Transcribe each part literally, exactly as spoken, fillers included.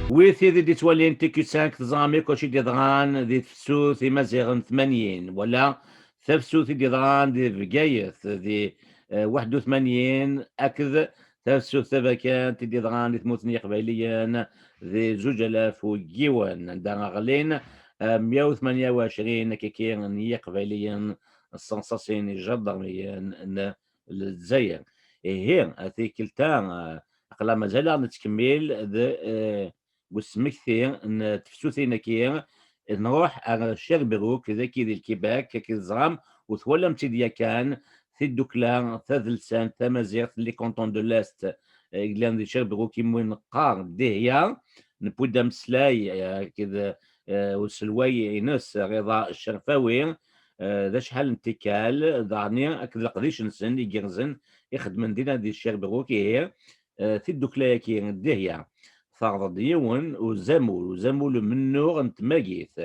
Wi tid i d-ittwalin T Q cinq, teẓram akk acu i d-yeḍran di tefsut Imaziɣen tmanyin, wala tafsut i d-yeḍran di Bgayet di, eh, waḥed u tmanyin, akked tafsut taberkant i d-yeḍran di tmurt n Yiqbayliyen di zuǧ alaf u yiwen, anda ɣlin, eh, mya u tmanya u ɛecrin akkaki n Yiqbayliyen ssenṣasin ijadarmiyen n Lezzayer. Ihi, tikkelt-a, eh, aql-aɣ mazal-aɣ nettkemmil d, eh, usmekti n tefsutin-agi, nruḥ ar Sherbrooke, dagi di Lkibak, akken teẓram, u twalam-tt-id yakan, tiddukla tadelsant tamaziɣt, les cantons de l'Est, eh, yellan di Sherbrooke, imi neqqar Dihya, newwi-d ameslay, eh, akked, eh, uselway-ines, Rida Ccerfawi, eh, d acḥal n tikkal, daɣni akked leqdic-nsen igerrzen i xeddmen dinna di Sherbrooke, ihi, eh, tiddukla-agi Dihya, terḍ-d yiwen uzamul, uzamul umennuɣ n tmagit,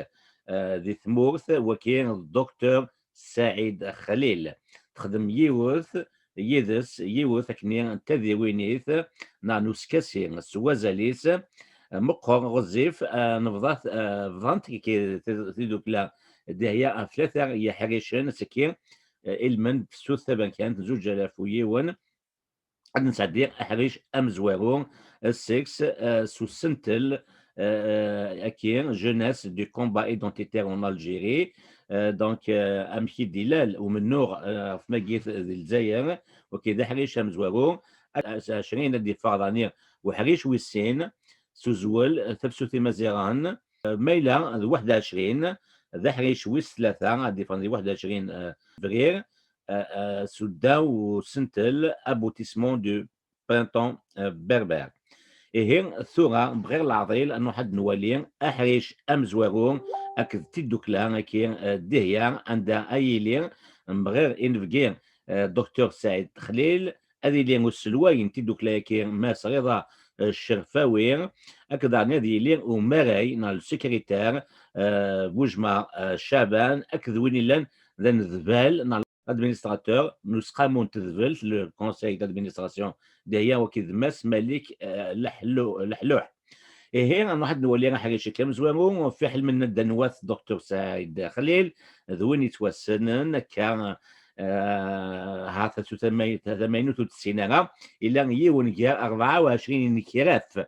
eh, di tmurt, wagi d Docteur Saɛid Xlil. Texdem yiwet, yid-s, yiwet akkenni n tadiwinit, neɣ n uskasi, s wazal-is, eh, meqqer, ɣezzif, eh, nebḍa-t, eh, bḍant ki-, tid-, tiddukla Dihya ɣef tlata yeḥricen, seg-i, eh, ilmend tefsut taberkant, zuǧ alaf u yiwen, ad nesɛeddi aḥric amezwaru, eh, seg-s, eh, s usentel, eh, aki, Jeunesse du combat identitaire en Algérie. Eh, donc, eh, amek i d-ilal umennuɣ, eh, ɣef tmagit di Lezzayer, wagi d aḥric amezwaru, a-, a-, ɛecrin ad d-iffeɣ daɣni uḥric wis sin, s uzwel, eh, Tafsut Imaziɣen, eh, ma yella d waḥed ɛecrin, d aḥric wis tlata, ad d-iffɣen di waḥed ɛecrin, eh, fevrier, eh, eh, s uddaw usentel Aboutissement du Printemps, eh, Berbère. Ihi, tura bɣiɣ leɛḍil ad nruḥ ad nwali aḥric amezwaru akked tiddukla-agi, eh, Dihya, anda ay yili, bɣiɣ inebgi, eh, Docteur Saɛid Xlil, ad yili uselway n tiddukla-agi, Mass Rida, eh, Ccerfawi, akked daɣen ad yili umaray neɣ le secrétaire, eh, Bujma, eh, Caban, akked win illan d anedbal neɣ l'administrateur n useqqamu n tedbelt, le conseil d'administration, Dihya, wagi d Mass Malik, eh, Leḥlu-, Leḥluḥ. Ihi, nruḥ ad nwali aḥric-agi amezwaru, fiḥel ma nenna-d anwa-t Docteur Saɛid Xlil, d win yettwassnen akka, eh, ha tafsut tamay-, tamaynut ur tessin ara, ila yiwen gar rebɛa u ɛecrin n kraf,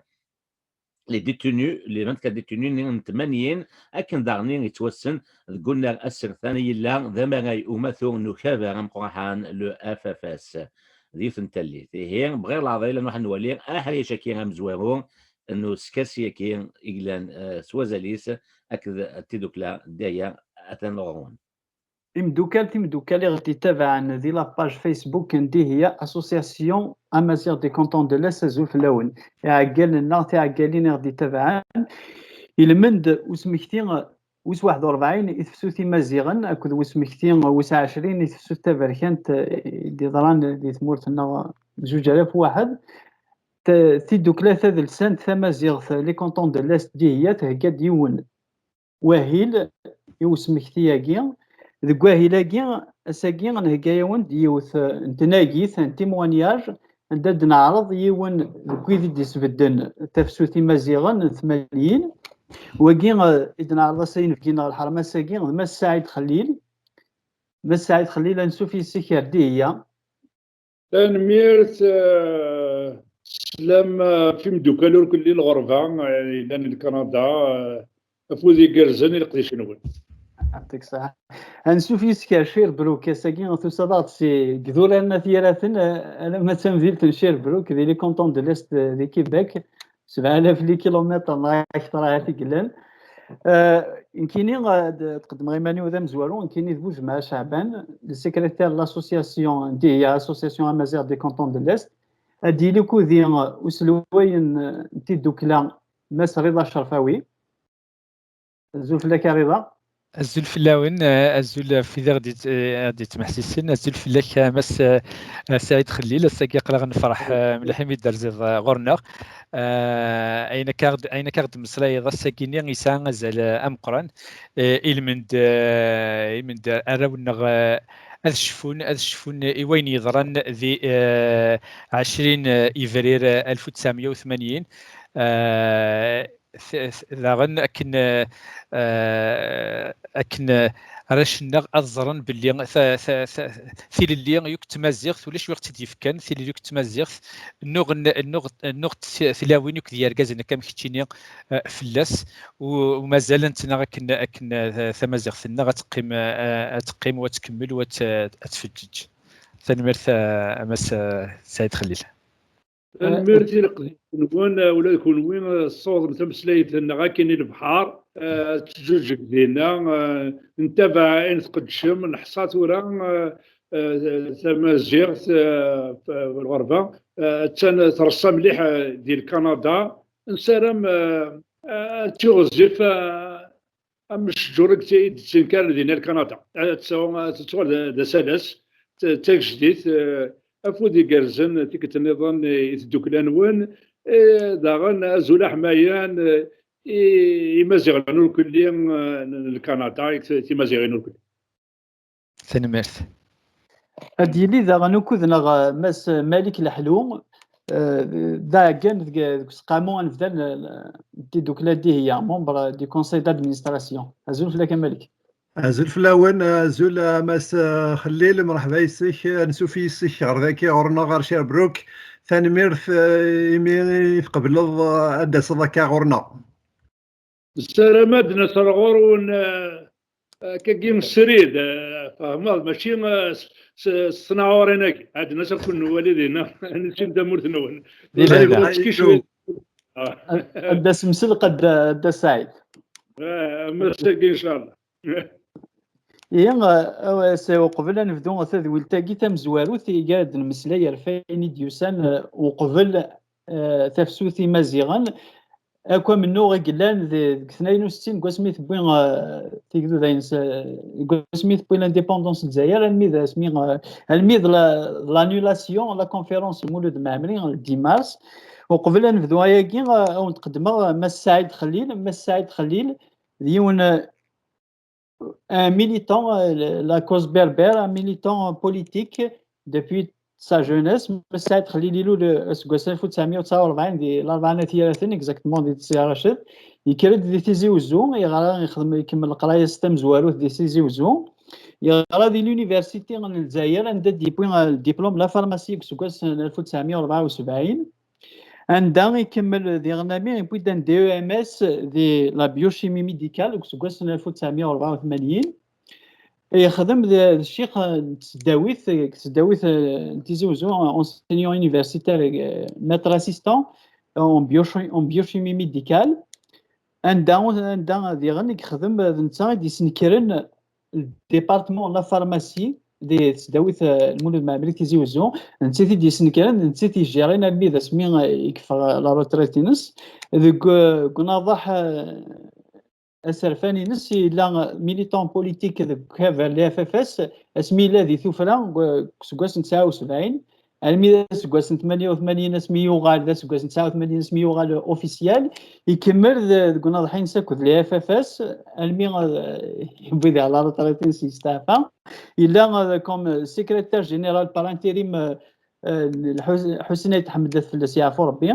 les détenus, les vingt-quatre détenus n tmanyin, akken daɣen yettwassen deg unnar asertan yella d amaray umatu n ukabar ameqqran, le F F S. D yiwet n tallit. Ihi, bɣiɣ leɛḍil ad nruḥ ad nwali aḥric-agi amezwaru n uskasi-agi i yellan, eh, s wazal-is akked tiddukla Dihya. Atan ɣur-wen. Imeddukal, timeddukal i ɣ-d-ittabaɛen di la page Facebook n Dihya, Association Amazigh des Cantons de l'Est, azul fell-awen. Iɛeggalen-nneɣ, tiɛeggalin i ɣ-d-ittabaɛen, ilmend usmekti wis waḥed u rebɛin i tefsut Imaziɣen akked usmekti wis ɛecrin i tefsut taberkant, eh, i d-iḍran di tmurt-nneɣ zuǧ alaf u waḥed. T-, tiddukla tadelsant tamaziɣt, les cantons de l'Est, Dihya, thegga-d yiwen wahil i usmekti-agi. Deg wahil-agi, ass-agi, nhegga-yawen-d yiwet, eh, n tnagit, un témoignage, anda d-neɛreḍ yiwen deg wid i d-isbedden tafsut Imaziɣen n tmanyin. Wagi, eh, i d-neɛreḍ ass-a inebgi-nneɣ lḥerma ass-agi, d Mass Saɛid Xellil. Mass Saɛid Xellil, ansuf yes-k ar Dihya. Tanemmirt, eh, sslam, eh, ɣef imeddukal ur kelli lɣerba, eh, yellan di Kanada, eh, afud igerrzen i leqdic-nwen. Yeɛṭik ṣṣeḥḥa. Ansuf yes-k ar Sherbrooke, ass-agi tusa-d-aɣ-d si Gdurar n At Yiraten, eh, alamma d tamdilt n Sherbrooke, di les cantons de l'Est, eh, di Québec, sebɛa alaf likilumitr neɣ akter ahat i yellan. Eh, nekkini, eh, d-, tqeddmeɣ iman-iw d amezwaru, nekkini d Bujemɛa Caɛban, le secrétaire de l'association, Dihya, Association Amazigh des Cantons de l'Est. Ad d-yili akked-i, eh, uselway n, eh, n tiddukla, Mass Rida Ccerfawi. Azul fell-ak a Rida. Azul fell-awen, eh, azul ɣef wid i ɣ-d-, eh, ɣ-d-yettmeḥsisen, azul fell-ak, eh, Mass, eh, eh, Saɛid Xellil. Ass-agi aql-aɣ nefreḥ, eh, mliḥ imi d-terziḍ, eh, ɣur-neɣ. Eh, ayen akka ɣ-d-, ayen akka ɣ-d-temmeslayeḍ ass-agi-nni yesɛa azal, eh, ameqqran. Eh, ilmend, eh, ilmend arraw-nneɣ, eh, ad cfun, ad cfun i wayen yeḍran di, eh, ɛecrin, eh, ibrir, eh, alef u tesɛemya u tmanyin. Eh, daɣen akken, eh, akken, eh, arrac-nneɣ ad ẓren belli ta, ta, ta, tilelli yakk d tmaziɣt, ulac wi ɣ-tt-id-yefkan, tilelli yakk d tmaziɣt, nnuɣ, nnuɣ, nnuɣ tilawin yakk d yergazen akka am keččini, eh, fell-as, u, u mazal nettnaɣ akken, akken, eh, tamaziɣt-nneɣ ad teqqim, eh, ad teqqim u ad tkemmel u ad t-, ad tfeǧǧeǧ. Tanemmirt, eh, a Mass, eh, Saɛid Xellil. Tanemmirt i leqdic-nwen, eh, ula d kunwi, eh, tessawḍem tameslayt-nneɣ akken i lebḥer, eh, tettǧuǧǧeg dinna, eh, ntabaɛ ayen tqeddcem, neḥṣa tura, eh, eh, tamaziɣt, eh, f-, f-, lɣerba, eh, attan treṣṣa mliḥ, eh, di Lkanada. Nessaram, eh, eh, ad tiɣzif, eh, am ccǧur i d-, i d-ttenkaren dinna Lkanada. Ad tesɛu, ad tettuɣal d, d asalas, d, d tagejdit, eh, afud igerrzen tikkelt nniḍen i tddukkla-nwen, eh, daɣen azul aḥmayan, eh, i Imaziɣen urkelli, eh, n Lkanada, i t-, timaziɣin urkelli. Tanemmirt. Ad yili daɣen ukud-nneɣ, eh, Mass Malik Leḥlu, eh, d aɛeggan deg, deg useqqamu anebdal n, n tiddukla Dihya, membre du conseil d'administration. Azul fell-ak a Malik. Azul fell-awen, azul a Mass, eh, Xellil, mreḥba yes-k, eh, ansuf yes-k ɣer daki ɣur-neɣ ɣer Sherbrooke. Tanemmirt, eh, imi i tqebleḍ, eh, ad d-taseḍ akka ɣur-neɣ. Nessaram ad d-nas ar ɣur-wen, eh, akkagi srid, eh, fehmeḍ, mačči, eh, s, s, s tnaɛurin-agi. Ad d-nas ad ken-nwali dinna, ad nessin tamurt-nwen. Di lehna. Ad d-tasem s lqedd, a Dda Saɛid. Eh, am ass-agi, incallah. Ihi, eh, s-, uqbel ad nebdu tadwilt-agi tamezwarut, iga ad nmeslay ɣef wayen i d-yusan, eh, uqbel, eh, tafsut Imaziɣen. Akk amennuɣ i yellan de-, deg tnayen u settin, deg wasmi tewwi, eh, tigduda-ines, eh, deg wasmi tewwi l'indépendance n Lezzayer, almi d asmi, eh, almi d la, l'annulation, la conférence n Mulud Mɛemmri, le dix mars. Uqbel ad nebdu ayagi, eh, ad wen-d-qeddmeɣ, eh, Mass Saɛid Xellil. Mass Saɛid Xellil d yiwen, eh, un militant, euh, la cause berbère, un militant politique depuis sa jeunesse. Mass Saɛid Xellil ilul, euh, aseggas alef u tesɛemya u tesɛa u rebɛin di Larebɛa n At Yiraten, exactement di Sidi Raced. Yekker-d di Tizi Uzzu, yeɣra, yexdem, ikemmel leqraya-s tamezwarut di Tizi Uzzu. Yeɣra di l'université n Lezzayer, anda d-yewwi, euh, diplôme la pharmacie deg useggas n alef u tesɛemya u rebɛa u sebɛin. Anda ikemmel diɣen ami, yewwi-d un D E M S di la biochimie médicale deg useggas n alef u tesɛemya u rebɛa u tmanyin. Yexdem d, d ccix n tesdawit, deg tesdawit, eh, n Tizi Uzzu, enseignant universitaire, eh, maître assistant en biochi-, en biochimie médicale. Anda, anda diɣen i yexdem d netta i d-yesnekren le département de la pharmacie di tesdawit, eh, Lmulud Mɛemmri Tizi Uzzu, d nettat i d-yesnekren, d nettat i yejjiren armi d asmi, eh, i yeffeɣ, eh, la retraite-ines. Deg, eh, deg unaḍaḥ, eh, aserfan-ines, yella militant politique deg ukabar n le F F S, asmi yella di tuffra, deg, deg useggas n tesɛa u sebɛin, armi d aseggas n tmanya u tmanyin asmi yuɣal, d aseggas n tesɛa u tmanyin asmi yuɣal officiel, ikemmel d-, deg unaḍḥi-ines akked le F F S, armi, eh, yewwi di la retraite-ines yesteɛfa. Yella, eh, comme secrétaire général par intérim, eh, eh, Lḥus-, Ḥusin Ayt Ḥmed, ad fell-as yeɛfu Rebbi.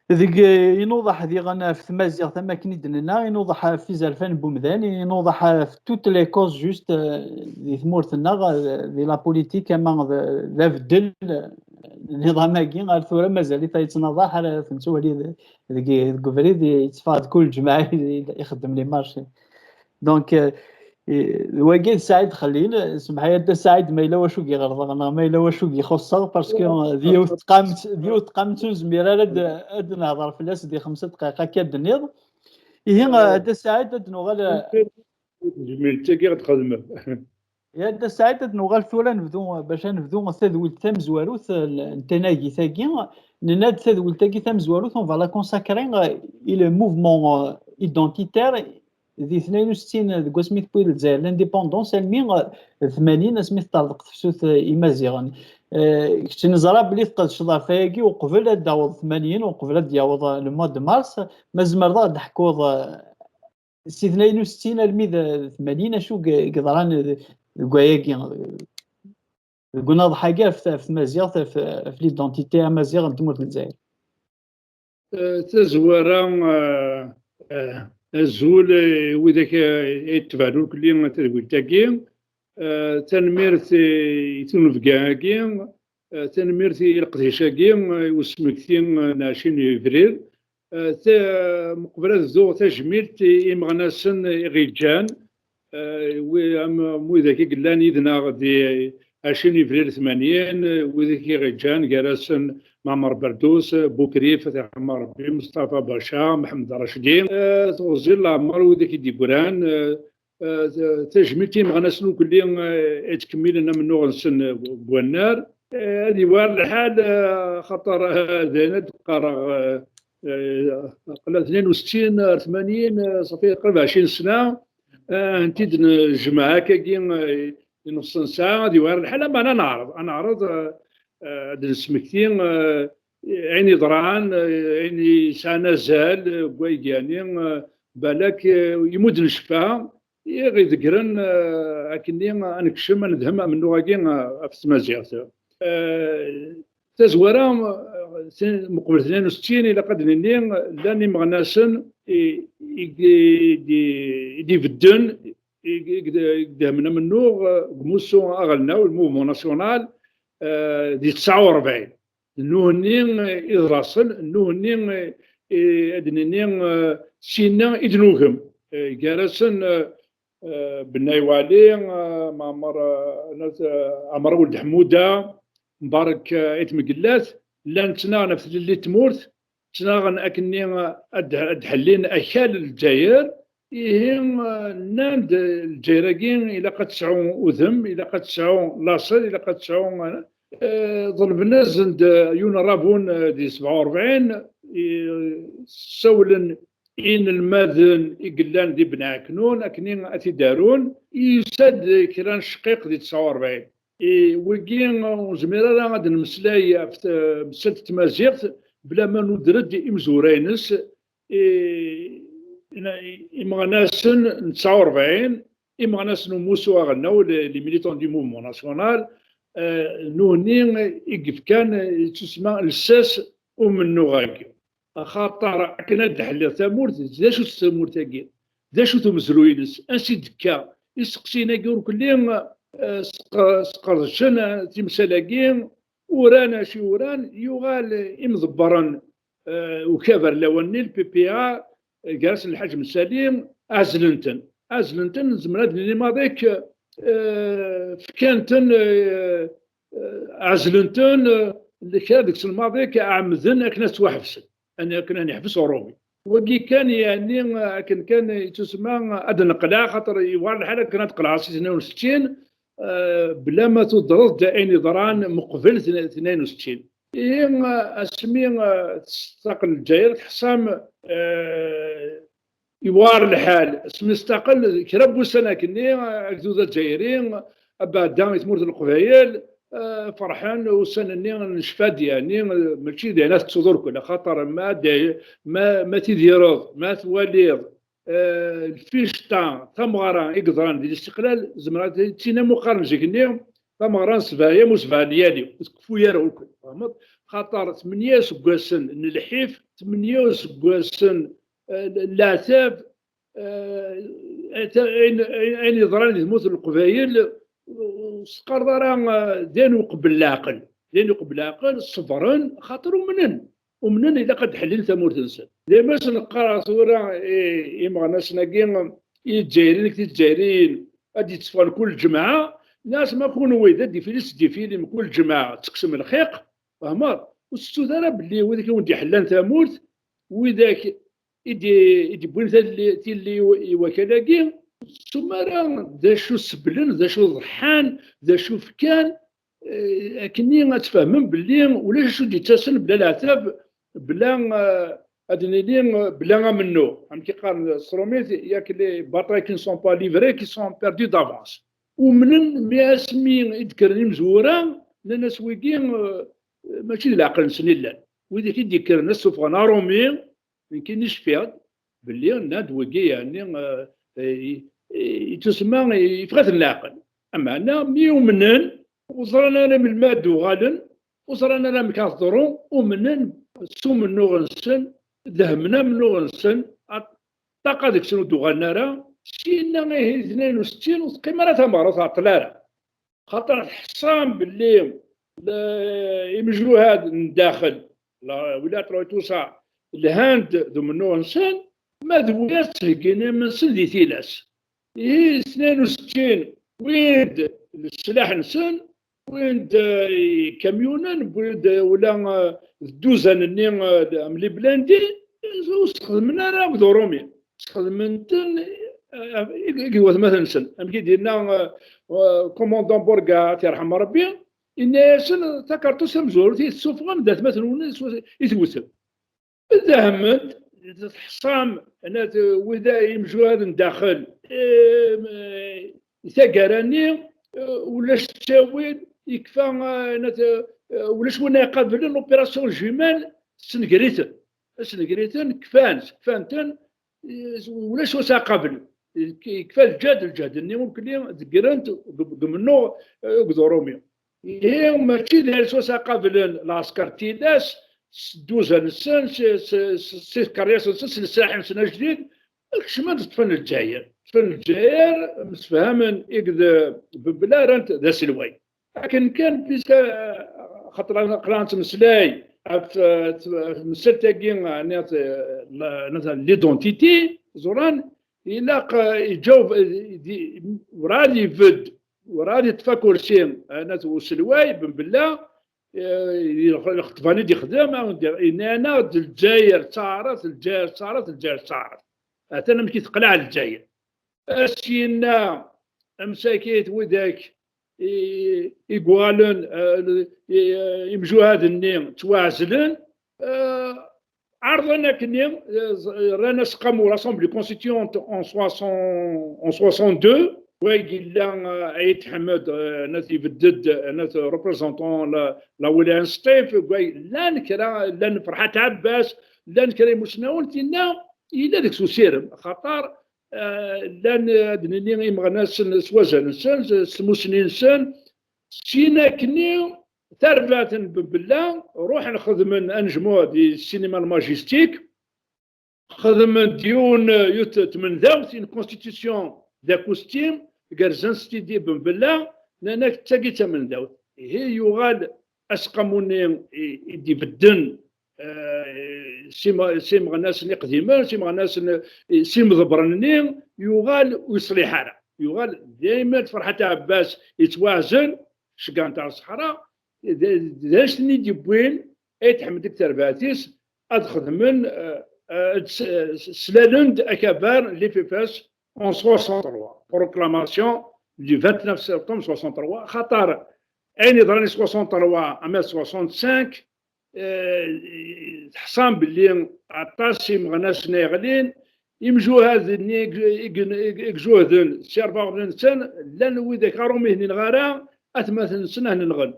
Deg, eh, inuḍeḥ diɣen ɣef tmaziɣt, am akken i d-nenna, inuḍeḥ ɣef izerfan n wemdan, inuḍeḥ ɣef toutes les causes justes, eh, di tmurt-nneɣ, eh, di la politique, ama d, d abeddel, eh, n niḍam-agi, ar tura mazal-it yettnaḍaḥ, ara t-nettwali d-, deg, deg ubrid, yetteffeɣ-d kul ǧemɛa ixeddem les marchés. Donc, eh, eh, d wagi d Saɛid Xellil, semḥ-iyi a Dda Saɛid ma yella wacu i ɣelḍeɣ neɣ ma yella wacu i xuṣṣeɣ, parce que, eh, d yiwet tqamt, d yiwet tqamt ur nezmir ara ad, ad nehḍer fell-as di xemsa dqayeq akka ad d-nniḍ. Ihi, eh, a Dda Saɛid, ad nuɣal, eh, tezmilt-agi ad txedmem. Ya Dda Saɛid, ad nuɣal tura nebdu, bac ad nebdu tadwilt tamezwarut, eh, n tanagit-agi. Nenna-d tadwilt-agi tamezwarut, on va la consacrer, eh, i le mouvement, eh, identitaire di tnayen u settin, deg wasmi tewwi Lezzayer l'indépendance, almi, eh, tmanyin, asmi teṭṭerḍeq tefsut, eh, Imaziɣen. Eh, kečč neẓra belli tqedceḍ ɣef wayagi uqbel ad d-taweḍ tmanyin, uqbel ad d-yaweḍ, eh, le mois de mars. Ma tzemreḍ ad d-teḥkuḍ, eh, si tnayen u settin almi d, d tmanyin, acu i, i yeḍran d, deg wayagi, deg unaḍeḥ-agi ɣef, ɣef tmaziɣt, ɣef, ɣef l'identité amaziɣ n tmurt n Lezzayer? Eh, tazwara, eh, eh, azul, eh, widak, eh, ay yettebɛen irkelli tadwilt-agi. Eh, tanemmirt, eh, i tunebga-agi. Eh, tanemmirt i leqdic-agi, eh, i usmekti, eh, n ɛecrin yebrir. Eh, ta-, meqbel ad bduɣ, tajmilt i imeɣnasen i ɣ-yeǧǧan, eh, wi-, am, am widak i yellan yid-neɣ di ɛecrin yebrir tmanyin, eh, widak i ɣ-yeǧǧan, gar-asen Maɛmer Berdus, eh, Bukrif, ad t-iɛemmer Rebbi, Mustafa Baca, Mḥemmed Racdi, eh, teɣzi n leɛmer, widak i d-yeggran, eh, eh, t-, tajmilt i imeɣnasen ukelli, eh, i yettkemmilen amennuɣ-nsen, eh, deg wannar. Eh, ad yewɛer lḥal, eh, xaṭer, eh, d ayen ad d-qqareɣ, eh, eh, aql-aɣ tnin u settin ar tmanyin, eh, ṣafi qrib ɛecrin sna, eh, nti-d nejmeɛ akkagi, eh, i neɣs nesɛa, ad yewɛer lḥal, ama ad neɛreḍ, ad neɛreḍ, eh, eh, ad d-nesmekti, eh, ayen yeḍran, eh, ayen yesɛan azal, eh, deg wayeg-yani, eh, balak, eh, imudd nnecfa, i ɣ-ideggren, eh, akkenni ad nekcem, ad nedhem amennuɣ-agi, eh, ɣef tmaziɣt. Eh, tazwara, eh, sin-, meqbel tnin u settin, ilaq ad d-nini, llan imeɣnasen i, i, i, i d-ibedden, i, i, i d-, i d-idhmen amennuɣ, eh, deg umussu aɣelnaw, le mouvement national, eh, di tesɛa u rebɛin. Nnuhni, eh, iḍrasen, nnuhni, eh, eh, ad d-nini, eh, sinna i d-nugem. Eh, gar-asen, eh, eh, Bennay Wali, eh, Maɛmer, eh, Nat-, eh, Ɛmer Weld Ḥmuda, Mbarek, eh, Ayt Mgellat, llan ttnaɣen ɣef tlelli n tmurt, ttnaɣen akkenni ad, ad d-ḥellin akal n Lezzayer. Ihi, eh, nnan-d, eh, Lezzayer-agi ilaq ad tesɛu udem, ilaq ad tesɛu laṣel, ilaq ad tesɛu, eh, ḍelben-asen-d, eh, yiwen n rabun, eh, di sebɛa u rebɛin, i, ssawlen inelmaden i yellan di Ben Ɛeknun, akkenni ad t-id-arun. Yusa-d kra n ccqiq di tesɛa u rebɛin. I wigi, ur nezmir ara ad nemmeslay ɣef temsalt n tmaziɣt bla ma nuder-d imezwura-ines, i, i, imeɣnasen n tesɛa u rebɛin, imeɣnasen n umussu aɣelnaw, les, les militants du mouvement national, eh, nnuhni i yefkan, eh, yettusemma lsas umennuɣ-agi. Axaṭer akken ad d-ḥelliɣ tamurt, d acu-tt tamurt-agi? D acu-t umezruy-ines? Ansi d-tekka? Iseqsiyen-agi ur kelli, eh, sq-, sqerdcen, eh, timsal-agi, uran acu uran, yuɣal imḍebbren, eh, ukabar lawan-nni, le P P A, gar-asen Lḥaǧ Msali, ɛezlen-ten. Ɛezlen-ten, nezmer ad nini maḍi-k, eh, fkan-ten, eh, eh, ɛezlen-ten, eh, kra deg-sen maḍi-k ɛemmden akken ad ttwaḥebsen, akken ad neḥbes uṛumi. Wagi kan, yeɛni, eh, akken kan yettusemma ad neqleɛ, xaṭer yewɛer lḥal akken ad qelɛeɣ si tnin u settin, eh, bla ma tudreḍ-d ayen yeḍran meqbel tn-, tnin u settin. Ihi, eh, asmi, eh, testaqel Lezzayer, teḥṣam, eh, yewɛer lḥal, asmi testaqel, kra n wussan akkenni, eh, agdud azzayri, abeɛda i tmurt n Leqbayel, eh, ferḥen, ussan-nni n ccfad, yeɛni, eh, mačči d ayen ad tettuḍ urkel, axaṭer ma d-, ma, ma tidireḍ, ma twaliḍ, eh, lficṭa, tameɣra i yeḍran di listiqlal, zemreɣ ad tt-iniɣ am uqqaren zik-nni, tameɣra n sebɛa eyyam u sebɛa leyali, ur tkeffu ara akk, tfehmeḍ? Xaṭer tmenya iseggasen n lḥif, tmenya iseggasen, eh, n leɛtab, eh, ata-, ayen, ayen, ayen yeḍran di tmurt n Leqbayel, ur s-teqqareḍ ara, eh, d ayen uqbel leɛqel. D ayen uqbel leɛqel, ṣebren, xaṭer umnen. Umnen ilaq ad d-ḥellin tamurt-nsen. Daymi as neqqar tura i, i imeɣnasen-agi, i Izzayriyen akked Tizzayriyin, ad d-yetteffɣen kul lǧemɛa, nniɣ-as ma kunwi d ad d-ifili s-d-ifilim kul lǧemɛa, tekksem lxiq, fehmeḍ? Ur tettut ara belli widak i wen-d-iḥellan tamurt, widak i d-, i d-iwwin talli-, tilli i wakal-agi, ur tettum ara d acu seblen, d acu ḍeḥḥan, d acu fkan, eh, akkenni ad tfehmem belli ulac acu d-yettasen bla leɛtab, bla, eh, ad nini, eh, bla amennuɣ. Amek i qqaren s trumit, yak les batailles qui ne sont pas livrées, qui sont perdues d'avance. Umnen mi asmi i d-kkren imezwura, nnan-as wigi, eh, mačči d leɛqel-nsen i llan. Wid i d-yekkren ad ssufɣen aṛumi, nekkini cfiɣ-d belli nnan-d wigi, yeɛni, eh, eh, yettusemma yeffeɣ-aten leɛqel. Ameɛna mi umnen, ur ẓran ara melmi ad d-uɣalen, ur ẓran ara amek ad teḍru, umnen s umennuɣ-nsen, dehmen amennuɣ-nsen, ṭṭaqa deg-sen ur d-uɣalen ara. Syenna ihi tnayen u settin ur teqqim ara tameɣra, ur tɛeṭṭel ara. Xaṭer tḥessam belli imjuhad n daxel, la wilaya n Roi Tusa, lhan-d d umennuɣ-nsen, ma d wiyaḍ ttheggin iman-nsen di tilas. Ihi tnayen u settin wwin-d leslaḥ-nsen, wwin-d ikamyunen, wwin-d ula d dduzan-nni am les blindés, ur sxedmen ara akked Urumi. Sxedmen-ten i watmaten-nsen. Amek i d-yenna commandant Burga, ad t-yerḥem Rebbi, yenna-yasen: "Takerṭust tamezwarut i tessufɣem d atmaten-nwen i tewtem." Dehmen-d, tḥessam, wid imjuhad n daxel, tagara-nni, ulac ttawil, yekfa, ulac win iqablen l'opération jumelle, tessenger-iten. Tessenger-iten, kfan, kfan-ten, ulac win iqablen. Yekfa lǧehd, lǧehd-nni ukli, deggren-t deg umennuɣ, deg Urumi. Ihi mačči d ayen swaswa qablen lɛesker n tilas, s dduzan-nsen, s tkeryas-nsen, s leslaḥ-nsen ajdid, kecmen ṭṭfen Lezzayer. Ṭṭfen Lezzayer, msefhamen akked Benbella, rran-t d aselway. Akken kan, puisque, xaṭer aql-aɣ nettmeslay ɣef temsalt-agi, l'identité, ẓuran, ilaq, iǧaweb, werɛad ibedd, werɛad yeṭṭef akersi, anat uselway Benbella, lxeṭba-nni d-ixdem, yenna-aneɣ-d Lezzayer d taɛrabt, Lezzayer d taɛrabt, Lezzayer d taɛrabt. Atan amek i teqleɛ Lezzayer. As-yenna, amsakit widak i, i yuɣalen, imjuhad-nni ttwaɛezlen, ɛerḍen akkenni, rran aseqqamu, l'Assemblée constituante en soixante, en soixante-deux, wagi yella Ayt Ḥmed, nat ibedd-d, nat représentant la, la wilaya n Sṭif, llan kra, llan Ferḥat Ɛebbas, llan kra imusnawen, tinna yella deg-s usirem, xaṭer llan, ad d-nini, imeɣnasen s wazal-nsen, s tmussni-nsen, syin akkenni, tarbaɛt n Benbella, ruḥen xedmen anejmuɛ di cinéma Le Majestic, xedmen-d yiwen, yiwet tmendawt, une constitution d'acoustique, gerzen s tidi Benbella, nnan-ak d tagi d tamendawt. Ihi yuɣal aseqqamu-nni i d-ibedden s imeɣnasen iqdimen, s imeɣnasen, s imḍebbren-nni, yuɣal ur yeṣliḥ ara. Yuɣal dayma d Ferḥat Ɛebbas yettwaɛzel, ceggɛen-t ɣer ṣṣeḥra, d acu-nni i d-yewwin Ayt Ḥmed deg terbaɛt-is ad xedmen, slalen-d akabar l'I F F S en soixante-trois, proclamation du vingt-neuf septembre soixante-trois, xaṭer ayen yeḍran i soixante-trois ama soixante-cinq, teḥṣam belli aṭas imeɣnasen ay ɣlin, imjuhad-nni i ijuhden s yerbaɣen-nsen, llan widak ɣer umi hnineɣ ara, atmaten-nsen ad nɣen.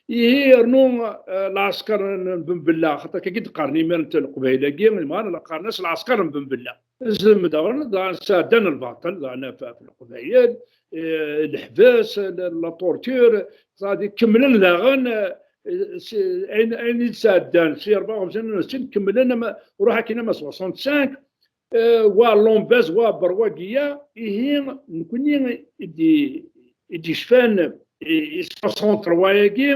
Ihi rnu lɛesker n Benbella, xaṭer akka i d-qqaren imiren Leqbayel-agi, qqaren-as lɛesker n Benbella. Zem daɣen, daɣen sɛeddan lbaṭel, daɣen ɣef, ɣef Leqbayel, eh, leḥbes, la, la torture, ẓadi kemmlen daɣen, eh, s-, ayen, ayen i d-sɛeddan, si rebɛa u xemsin u settin, kemmlen ama, ruḥ akin ama soixante-cinq, eh, wa Lombez, wa Berwagiya, ihi nekni i d-, i d-yecfan i, i soixante-trois-agi,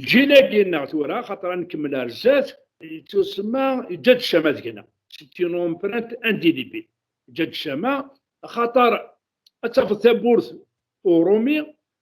lǧil-agi-nneɣ tura, xaṭer ad nkemmel ar zdat, yettusemma, yeǧǧa-d ccama deg-neɣ. C'est une empreinte indélébile. Yeǧǧa-d ccama, axaṭer ad tafeḍ tawwurt Urumi,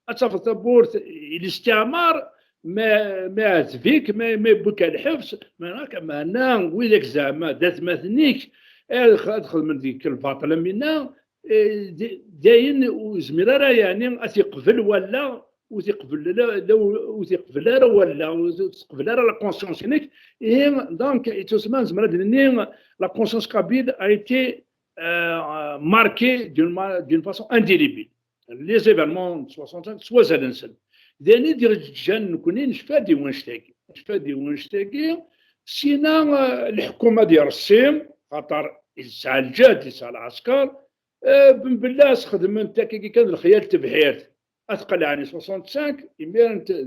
ad tafeḍ tawwurt i listiɛmar, ma, ma iɛetteb-ik, ma, ma yewwi-k ɣer lḥebs, meɛna, meɛna widak zeɛma d atmaten-ik, ad, ad xedmen deg-k lbaṭel am winna, eh, d-, dayen ur yezmir ara, yeɛni, ad t-iqbel wallaɣ, ur t-iqbel la, la, ur t-iqbel ara wallaɣ, ur t-teqbel ara la conscience-inek. Ihi, donc, yettusemma nezmer ad d-nini, la conscience kabyle a été, euh, marquée d'une ma-, d'une façon indélébile. Les événements de soixante-cinq s wazal-nsen. D ayen i d-iǧǧan nekni necfa-d i wannect-agi. Necfa-d i wannect-agi, sina, eh, leḥkum ad ireṣṣi, xaṭer yesɛa lǧehd, yesɛa lɛesker, eh, Benbella sxedmen-t akkagi kan d lexyal n tebḥirt. Ad tqelɛen i soixante-cinq, imiren t-,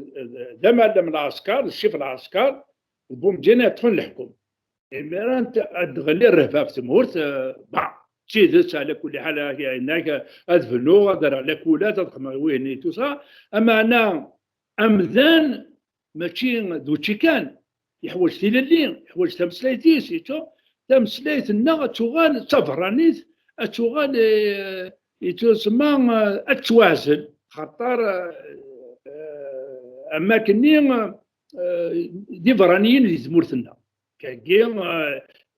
d amallem lɛesker, d ccif lɛesker, d Bumedyen ad ṭṭfen leḥkum. Imir ad d-ɣelli rrehba ɣef tmurt, eh, bah, d tidet, ɛla kulli ḥal, ad bnuɣ, ad rreɣ lakulat, ad xedmeɣ wihin i tusa. Ameɛna, amdan mačči d učči kan, yeḥwaǧ tilelli, yeḥwaǧ tameslayt-is, yettwa-, tameslayt-nneɣ ad tuɣal d taberranit, ad tuɣal, eh, yettwasemma, eh, ad tettwaɛzel, xaṭer, eh, eh, am akkenni, eh, d iberraniyen di tmurt-nneɣ. Kagi,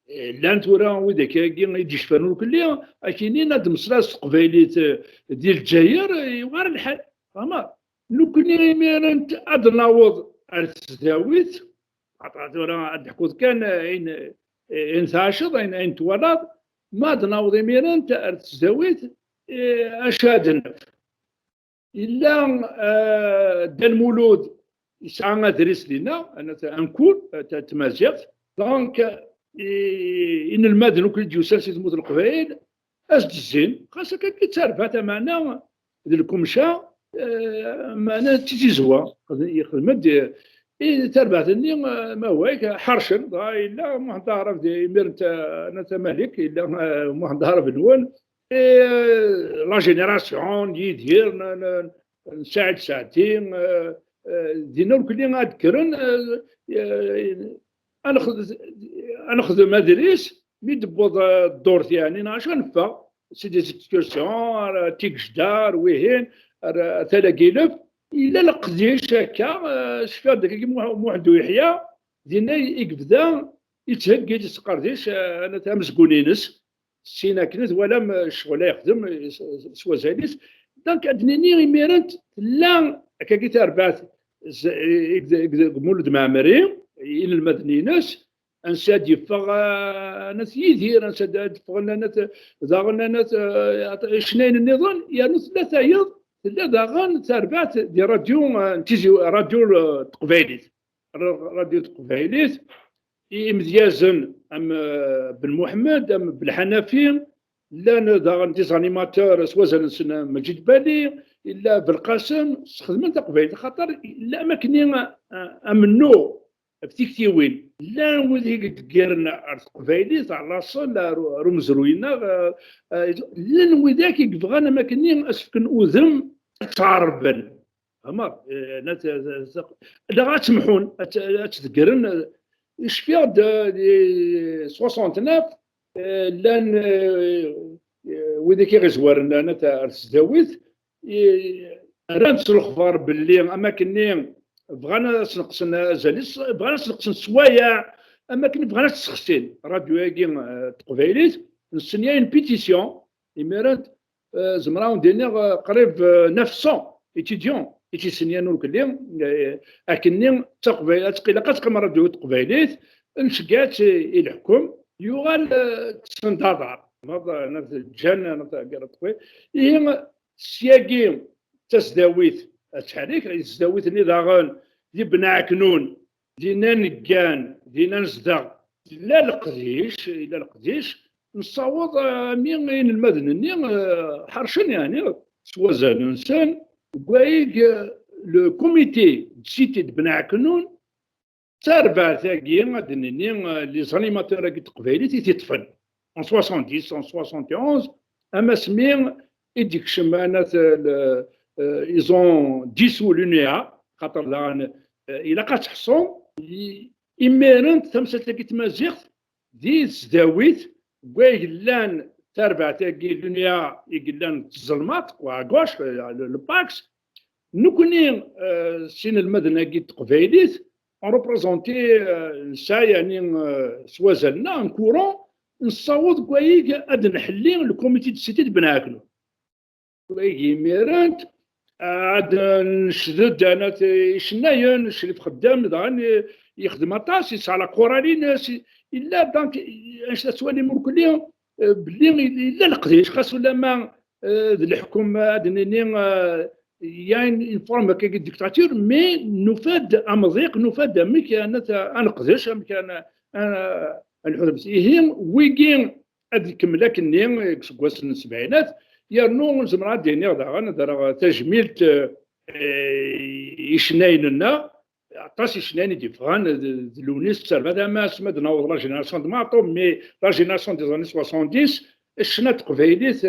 eh, llan tura widak-agi i d-yecfan urkelli, akinin ad d-mmeslaɣ s teqbaylit, eh, di Lezzayer, eh, yuɣal lḥal. Fehmeḍ? Nekkni imiren ad naweḍ ar tesdawit, xaṭer tura ad d-teḥkuḍ kan ayen, ayen tɛaceḍ, ayen, ayen twalaḍ, ma ad naweḍ imiren ar tesdawit, eh, acu ad naf? Yella, eh, Dda Lmulud yesɛa adris dinna, anat-, un cours, eh, ta-, tamaziɣt. Donc, i, inelmaden akk i d-yusan si tmurt n Leqbayel, ad s-d-zzin, xas akka i d tarbaɛt, ameɛna d lkumca, eh, meɛna d tizizwa, yexdem-d, eh, i tarbaɛt-nni, eh, ma wayk, ḥercen, dɣa yella Muḥend Aɛrab di, imir n ta-, n At Malik, yella, eh, Muḥend Aɛrab nwen, eh, la génération n Yidir, n, n, n Saɛid Saɛdi, eh, eh, dinna ur kelli ad kkren, eh, eh, ad nexd-, ad nexdem adlis, mi d-tewweḍ, eh, ddurt, yeɛni, neɣ acu ad neffeɣ, c'est des excursions, ar Tigejda, ar wihin, ar, ar Tala Gilef, yella leqdic akka, eh, cfiɣ-d akkagi Muḥ-, Muḥend Uyeḥya, dinna i yebda yettheggi-d s tqerdit, eh, amezgun-ines, sin akken twalam, eh, ccɣel ay yexdem, eh, s, s, s wazal-is. Donc, ad d-nini imiren tella akkagi tarbaɛt z-, i, i, i, deg Mulud Mɛemmri, inelmaden-ines, ansi ad yeffeɣ, eh, anat Yidir, ansi ad, ad ffɣen anat, daɣen anat, eh, icennayen nniḍen, yernu tella tayeḍ, tella daɣen tarbaɛt di radio, eh, n tizi, radio, eh, teqbaylit. Radio teqbaylit, imedyazen am, eh, Ben Muḥemmed, am Belḥanafi, llan daɣen des animateurs s wazal-nsen, Maǧid Bali, illa Belqasem, sxedmen taqbaylit, xaṭer illa am akkenni, eh, amennuɣ ɣef tiktiwin. Llan wid i yeddeggiren ar teqbaylit, ar laṣel, ar, ar umezruy-nneɣ, eh, eh, llan widak i yebɣan am akkenni ad s-fken udem, ad tt-ɛerben. Fehmeḍ? Eh, la t-, la t-, neɣ ad temḥun, ad tt-, ad tt-deggren. Eh, cfiɣ-d, eh, di soixante-neuf, eh, llan, eh, eh, widak i ɣ-izwaren, llan ar tesdawit, eh, rran-d s lexbar belli am akkenni bɣan ad sneqsen azal-is, bɣan ad sneqsen sswayeɛ, am akken bɣan ad tt-ssexsin. Radio-agi, eh, teqbaylit, nsen une pétition, imiren, eh, zemreɣ ad wen-d-iniɣ, eh, qrib, eh, neuf cents étudiants i tt-isenyan ur kelli, eh, akkenni d taqbay-, ad tqil-, ad teqqim radio teqbaylit, nceggeɛ-tt i, i leḥkem, yuɣal, eh, kksen-d aḍar. Neɣ, neɣ ǧǧan, neɣ gar teqbaylit. Ihi, syagi d tasdawit, ad ttḥerrik, tasdawit-nni daɣen di Bnɛeknun, dinna neggan, dinna nezdeɣ, yella leqdic, yella leqdic, nessaweḍ, eh, armi inelmaden-nni, eh, ḥercen, yeɛni, s wazal-nsen, deg wayeg, eh, le comité de cité de Bnɛeknun, d tarbaɛt-agi, ad d-nini, eh, les animateurs-agi n teqbaylit i t-iṭṭfen. En soixante-dix, en soixante et onze, am asmi i d-ikcem anat, eh, le, eh, ils ont dissous l'UNEA, xaṭer daɣen, eh, ilaq ad tḥeṣṣum, i, imiren tamsalt-agi n tmaziɣt di tesdawit, deg wayeg llan tarbaɛt-agi, l'UNEA, i yellan d tzelmaḍt, quoi, à gauche, eh, le, le Pax. Nekkni, eh, s inelmaden-agi n teqbaylit, on représente, eh, nesɛa, yeɛni, eh, s wazal-nneɣ, un courant, nessaweḍ deg wayeg ad nḥelli le comité de cité de Bnɛeknun. Wayeg imiren, eh, ad necded anat icennayen, Crif Xeddam, daɣen, eh, yexdem aṭas, yesɛa la chorale-ines, yella, donc, anect ad twalim urkelli, eh, belli yella leqdic, xas ulamma, eh, d leḥkem, ad nini, eh, il y a une, une forme de dictature, mais nufa-d amḍiq, nufa-d amek ad, ad neqdec, amek ad, ad, ad nḥuder. Ihi, wigi ad ikemmel akkenni deg iseggasen n sebɛinat, yernu zemreɣ ad d-iniɣ daɣen, ad rreɣ tajmilt, eh, i icennayen-nneɣ, aṭas icennayen i d-yeffɣen d Lunis, d Servat Amas, ma d-naweḍ la génération de Maɛṭub, mais la génération des années soixante-dix, ccna n teqbaylit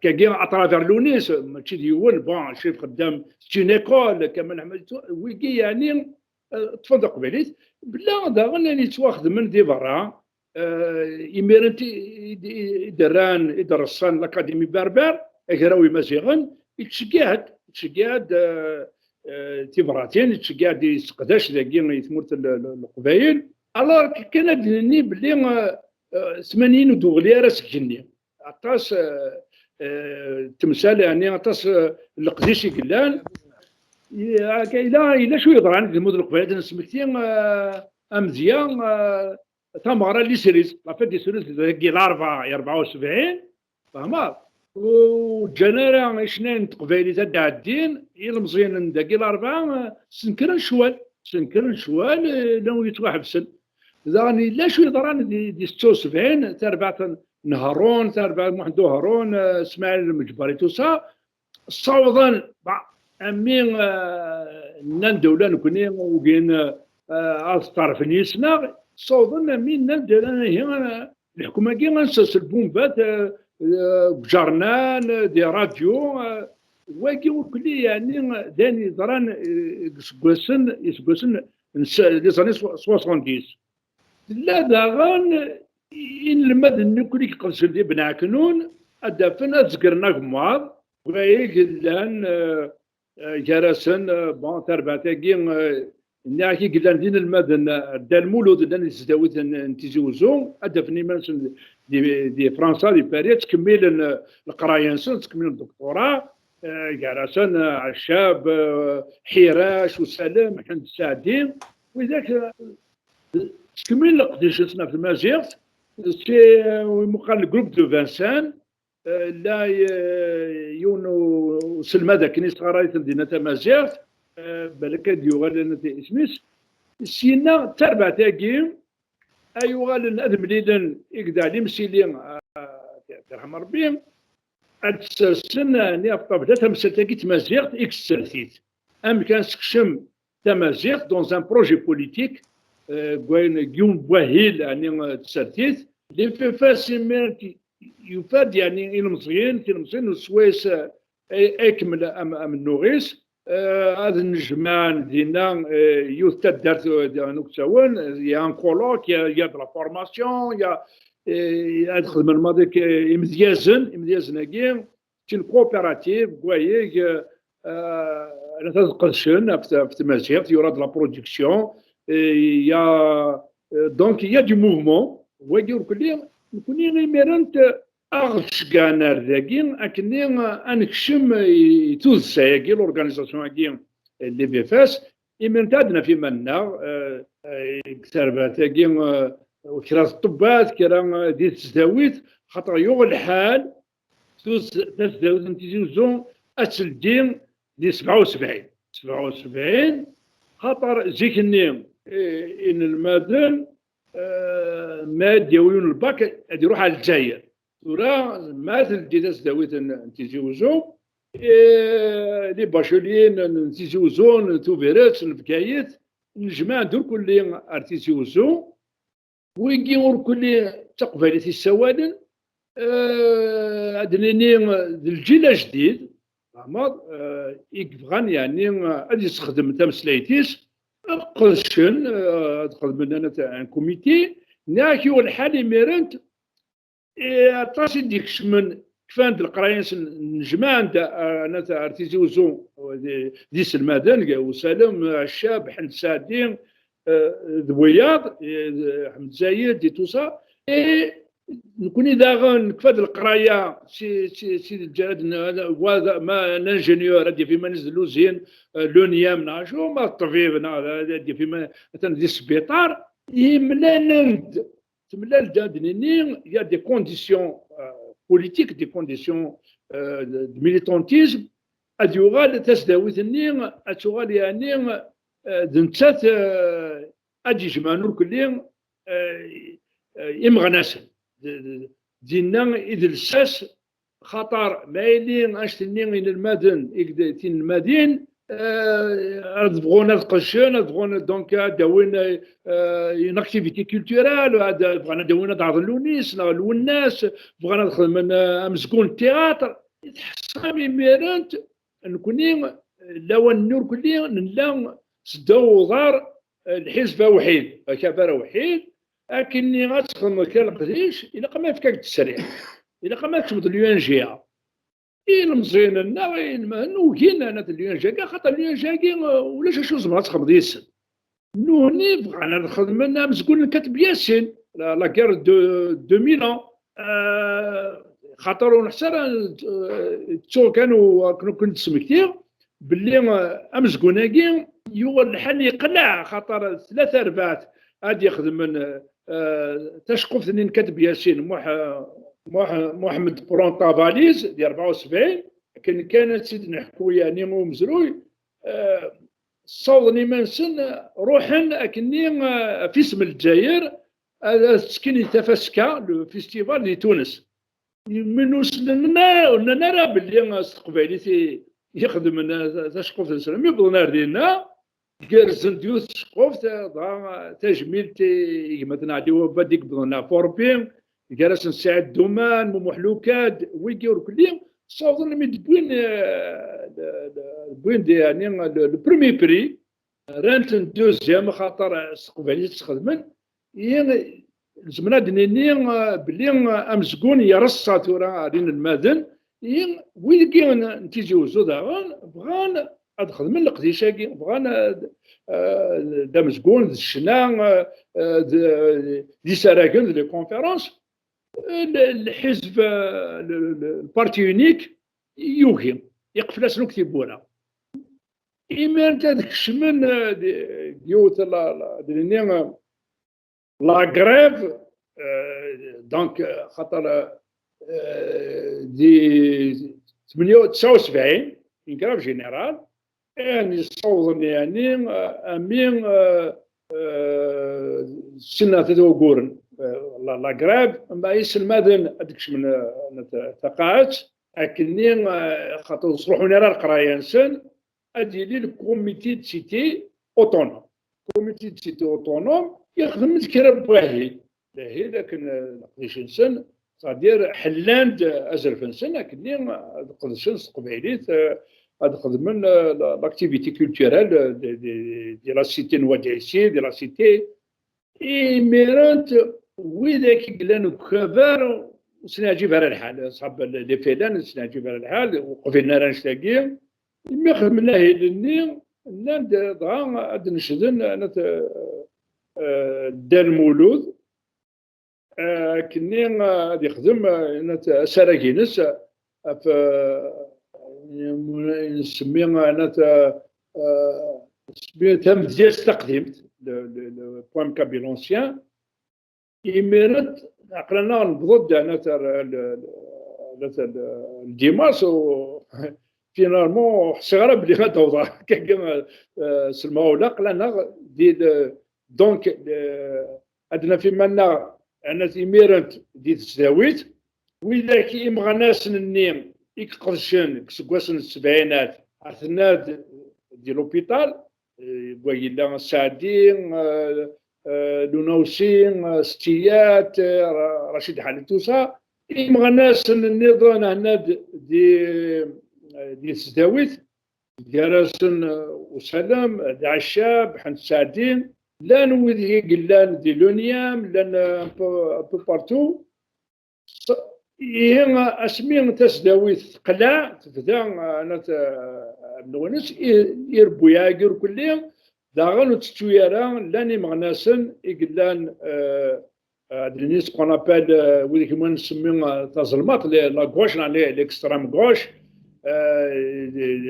kagi à travers Lunis, mačči d yiwen, bon, Crif Xeddam, c'est une école, Kamal Ḥmed, wigi yeɛni ṭṭfen taqbaylit, bla daɣen ayen yettwaxedmen di berra, imiren i d-rran, i d-reṣṣan l'Académie Berbère, Agraw Imaziɣen, yettceggiɛ-d, yettceggiɛ-d tibratin, yettceggiɛ-d, yesseqdac dagi i tmurt n Leqbayel. Alors kan ad d-nini belli tmanyin ur d-uɣli ara seg igenni. Aṭas temsal, yeɛni aṭas n leqdic i yellan. Yella, yella acu yeḍran deg lmud n Leqbayel, ad nesmekti amedya, tameɣra n Lisriz, la fête des Cerises, dagi Larebɛa, i rebɛa u sebɛin, fehmeḍ? Ur ǧǧan ara icennayen n teqbaylit ad d-ɛeddin, ilmeẓyen n dagi Larebɛa snenkren ccwal, snenkren ccwal, llan wid yettwaḥebsen. Daɣen yella acu yeḍran di, di setta u sebɛin, tarbaɛt n Harun, tarbaɛt n Muḥend Uharun, Smaɛil Lmeǧbari, tout ça, ssawḍen, bah, ami nnan-d ula nekni ugin ad steɛṛfen yis-neɣ, ssawḍen ami nnan-d ula ihi leḥkem-agi ad nessers lbumbat deg uǧernan, di rradyu, wagi ur kelli yeɛni d ayen yeḍran deg iseggasen, iseggasen n les années soixante-dix. Tella daɣen inelmaden-nni akk i iqedcen di Ben Ɛeknun, ad d-afen, ad zegren agemmaḍ, wayeg llan gar-asen, bon, tarbaɛt-agi, nniɣ-ak, i yellan d inelmaden n Dda Lmulud, llan di tesdawit n Tizi Wezzu, ad d-afen iman-nsen di Fransa, di Paris, ttkemmilen leqraya-nsen, ttkemmilen doctorat, gar-asen Ɛeccab, Ḥirac, Usalem, Ḥend Sseɛdi, widak ttkemmil leqdic-nsen ɣef tmaziɣt. Si imuqal le groupe de Vincennes, la yiwen uselmad akken isɣaray-iten dinna tamaziɣt, balak ad yuɣal isem-is. Syenna d tarbaɛt-agi ay uɣalen ad mlilen i yedɛa Limsili, yerḥem Rebbi, ad d-sersen ɛni ɣef ṭṭabla tamsalt-agi n tmaziɣt i yessertit. Amek ad nsekcem tamaziɣt dans un projet politique, deg wayen, deg yiwen n wahil, ɛni, n tsertit. L'I F F S imir yufa-d, yeɛni, ilemẓiyen, tilemẓiyin, swayes ay ikemmel amennuɣ-is, ad nnejmaɛen dinna yiwet taddart, d ayen akk ttawen, il y a un colloque, il y a, il y a de la formation, il y a, ad xedmen maḍi imedyazen, imedyazen-agi, c'est une coopérative, deg wayeg ad qedcen ɣef tmaziɣt, il y aura de la production, il y a, donc il y a du mouvement, wagi ur kelli, nekni imiren aɣ-d-ceggɛen ar dagi, akken ad nekcem i tuddsa-agi, l'organisation-agi, l'I F F S, imiren ad naf iman-nneɣ deg terbaɛt-agi, kra n tṭebbat, kra di tesdawit, xaṭer yuɣ lḥal, tasdawit n Tizi Wezzu ad teldi di sebɛa u sebɛin. Sebɛa u sebɛin, xaṭer zik-nni inelmaden, ma ad d-yawi yiwen lbak, ad iruḥ ar Lezzayer. Tura, ma teldi tasdawit n Tizi Wezzu, les bacheliers n Tizi Wezzu, n Tubiret, n Bgayet, nnejmaɛen-d irkelli ar Tizi Wezzu. Wigi irkelli d taqbaylit i ssawalen, ad nini d lǧil ajdid, fehmeḍ, i yebɣan, yeɛni, ad yessexdem tameslayt-is, ad qedcen, ad xedmen anat un comité, nniɣ-ak yuɣ lḥal imiren, aṭas i d-ikecmen, kfan-d leqraya-nsen, nnejmaɛen-d anat ar Tizi Wezzu d iselmaden, Usalem, Ɛeccab, Ḥend Sseɛdi, d wiyaḍ, Ḥmed Zayed, et tout ça. Et nekni daɣen nekfa-d leqraya, si, si, si Lǧerad, wa d, ma, un ingénieur, ad d-yaf iman-is d l'usine, l'oniam, neɣ acu, ma d ṭṭbib, neɣ ad d-yaf iman, atan di sbiṭar, yemlalen-d, temlal-d, ad nini, il y a des conditions politiques, des conditions de militantisme, ad yuɣal tasdawit-nni, ad tuɣal, yeɛni, d nettat ad d-yejmaɛen irkelli imeɣnasen. Dinna i d lsas, xaṭer ma yili anect-nni inelmaden, tinelmadin, euh, ad bɣun ad qeccen, ad bɣun donc ad d-awin euh, une activité culturelle, ad bɣan ad d-awin ad ɛerḍen Lunis neɣ Lwennas, bɣan ad xedmen euh, amezgun n théâtre. Tḥessam imiren nekkni lawan-nni ur kelli nella seddaw uḍar euh, lḥizb awḥid, akabar awḥid, akken ad txedmeḍ kra leqdic, ilaq ma yefka-k-d ttesriḥ, ilaq ma tkecmeḍ l'U N G A. Ilmeẓyen-nneɣ, inelmaden ugin anat l'U N G A, xaṭer l'U N G A-agi euh, ulac acu tzemreḍ ad txedmeḍ yis-sen. Nutni bɣan ad xedmen amezgun n Kateb Yasin, la, la guerre de deux mille ans. Euh, xaṭer ur neḥṣa ara euh, ttuɣ kan u akken ur ken-d-smektiɣ belli euh, amezgun-agi yuɣal lḥal yeqleɛ, xaṭer tlata rbaɛt ad ixedmen euh, taceqquft-nni n Kateb Yasin, Muḥ-, Muḥ-, Muḥemmed Prontavalise di rebɛa u sebɛin, akken kan ad tt-id-neḥku yeɛni i umezruy, euh, ssawḍen iman-nsen, ruḥen akkenni euh, ɣef isem n Lezzayer, ad, ad ttekkin i tafaska, le festival di Tunes. Mi ur snen, ur nnan ara belli s teqbaylit i, i xedmen taceqquft-nsen. Mi wwḍen ar dinna, gerzen-d yiwet tceqquft, dɣa tajmilt i gma-tneɣ Ɛli Wabad i yewwḍen ɣer Fort Rupi, gar-asen Saɛid Duman, Mumuḥ Lukad, wigi ur kelli, ssawḍen mi d-wwin, eh, d-, d-, wwin-d, yeɛni, le, le premier prix, rran-ten deuxième, axaṭer s teqbaylit i tt-xedmen. I, nezmer ad d-nini, eh, belli, eh, amezgun yerṣa tura ar inelmaden. I wigi n, n Tizi Uzzu daɣen bɣan ad xedmen leqdic-agi, bɣan ad, eh, d amezgun, d ccna, eh, eh, d, d isaragen, d les conférences. L-, lḥizb, eh, le, le, le parti unique, yugi, iqfel-asen akk tiwwura. Imiren ad kecmen, eh, di, yiwet la, la, d-nini, eh, la grève, eh, donc, eh, xaṭer, eh, di tmenya u tesɛa u sebɛin, une grève générale, yani ssawḍen, yani, eh, ami, eh, eh, sin tlata wagguren, eh, la, la grève, ma iselmaden ad kecmen, eh, ta-, taqaɛet, akkenni, eh, xaṭer ur sruḥun ara leqraya-nsen, ad yili le comité de cité autonome. Comité de cité autonome yexdem-d kra n wahil. Dahil akken, eh, leqdic-nsen, c'est-à-dire ḥellan-d azref-nsen akkenni ad qedcen s teqbaylit, eh, ad xedmen, eh, la, l'activité culturelle de, de, de la cité n Wadɛisi, de la cité. Imiren widak i yellan deg ukabar ur sen-yeɛǧib ara lḥal, ṣab les Félènes ur sen-yeɛǧib ara lḥal, ur qbilen ara annect-agi. Imi xedmen ahil-nni, nnan-d dɣa ad d-necden, eh, Dda Lmulud, eh, akkenni, eh, ad yexdem, eh, asarag-ines, eh, ɣef, eh, nsemmi, eh, nat, eh, eh, nsemmi tamedyazt taqdimt, le, le, le poème kabyle ancien. Imiren aql-aneɣ newweḍ-d, nat, ar, le, le, le, le dimanche, u finalement ur ḥṣiɣ ara belli ad awḍeɣ akkagi, eh, s lemɣawla. Aql-aneɣ di le, donc, le, ad naf iman-nneɣ, anat imiren di tesdawit, widak imeɣnasen-nni i iqedcen deg iseggasen n ssebɛinat, aten-ad di l'hôpital, eh, wa yella Saɛdi, eh, eh, Lunawsi, eh, Settiyat, eh, Ra-, Racid Ḥalil, tout ça. Imeɣnasen nniḍen, aten-ad di, eh, di tesdawit, gar-asen, eh, Usalem, Ɛeccab, Ḥend Saɛdi, llan wid i yellan di l'ONIEM, llan, eh, un peu, un peu partout. S-, ihi asmi tasdawit teqleɛ, tebda, eh, nat, eh, nwen-, i-, irebbuyaɛ-agi ur kelli, daɣen ur tettu ara, llan imeɣnasen i yellan, eh, eh, ad nini ce qu'on appelle, eh, wid i kemma nsemmi, eh, tazelmaḍt, le-, la gauche, neɣ le-, l'extrême gauche, eh, d, d,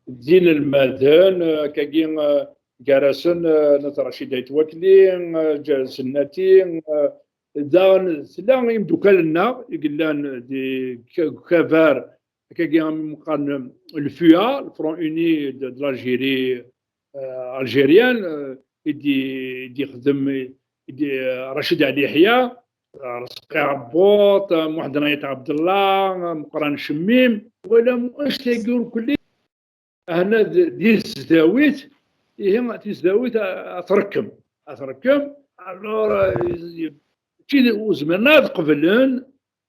d inelmaden, eh, akkagi, eh, gar-asen, eh, nat Racid Ayt Wakli, eh, Ǧ-, Zennati, eh, daɣen tella imeddukal-nneɣ i yellan di k-, ukabar, akkagi am qqaren le FUA, le Front Uni de, de l'Algérie, eh, algérienne, eh, i d-, i d-ixdem, i d-, eh, Racid Ali Yeḥya, eh, Rezqi Ɛebbuḍ, eh, Muḥend Nayt Ɛebdellah, eh, Meqran Cemmim, wala mu-, annect-agi ur kelli. Ahna d, di tesdawit, ihi tisdawit a, a trekkem, a trekkem. Alors, euh, mačči d, ur zmiren ad qeblen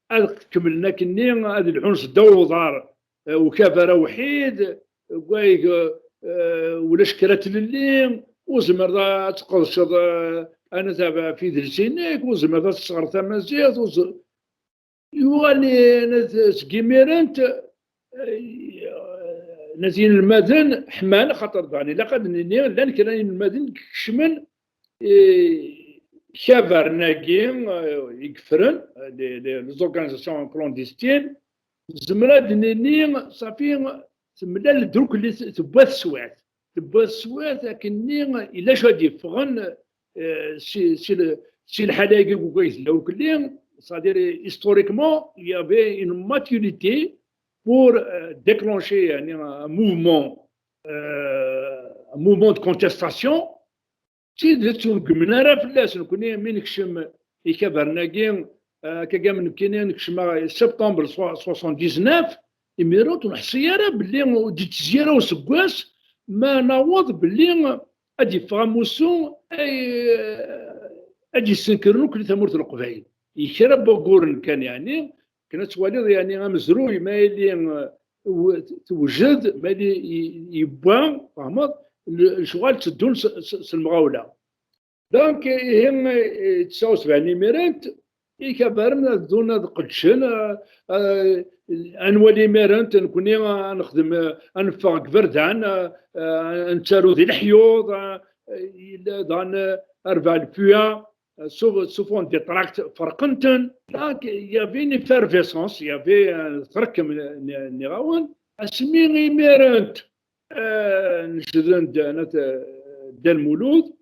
ad kemmlen akkenni ad lḥun seddaw uḍar, euh, ukabar awḥid, wayeg, euh, ulac kra tlelli, ur zmireḍ ad tqedceḍ, euh, anat ɣef idles-inek, ur zmireḍ ad tesɣer tamaziɣt, ur z-, yuɣal, eh, seg imiren, eh, nat yinelmaden ḥman, xaṭer daɣen ilaq ad nini, llan kra n yinelmaden i ikecmen, eh, ikabarn-agi, eh, i yeffren, eh, les, les, les organisations clandestines, zemreɣ ad nini, safi, temlal-d akk, tewwa teswiɛt. Tewwa teswiɛt akkenni, yella acu ad d-yeffɣen, eh, si, si le, si lḥala-agi deg wayeg tella ukli, c'est-à-dire, historiquement, il y avait une maturité pour, euh, déclencher, yani, un mouvement, euh, un mouvement de contestation. D tidet ur gmen ara fell-as. Nekni mi nekcem ikabarn-agi, eh, akka am nekkini nekcem septembre soixante-dix-neuf, imir ur neḥṣi ara belli ur d-ittezzi ara useggas ma naweḍ belli ad yeffeɣ amussu ay, ad yessenkren akk tamurt n Leqbayel. Kra n wagguren kan, yani, akken ad twaliḍ, yani, amezruy ma yili, eh, w-, tewjed, ma yili y-, yewwa, tfehmeḍ, le-, lecɣal tteddun s, s, s lemɣawla. Donc, ihi, eh, tesɛa u sebɛin imiren, ikabaren ad ddun ad qedcen, eh, eh, ad nwali imiren, nekkni, eh, ad nexdem, eh, ad neffeɣ deg iberdan, eh, eh, ad nettaru di leḥyuḍ, eh, yella daɣen, eh, arbaɛ lpuya, eh, souvent, souvent des tracts ferqen-ten. Donc, il y avait une effervescence, il y avait, eh, trekkem, n-, n-, nniɣ-awen. Asmi imiren, eh, nejden-d, eh, Dda Lmulud,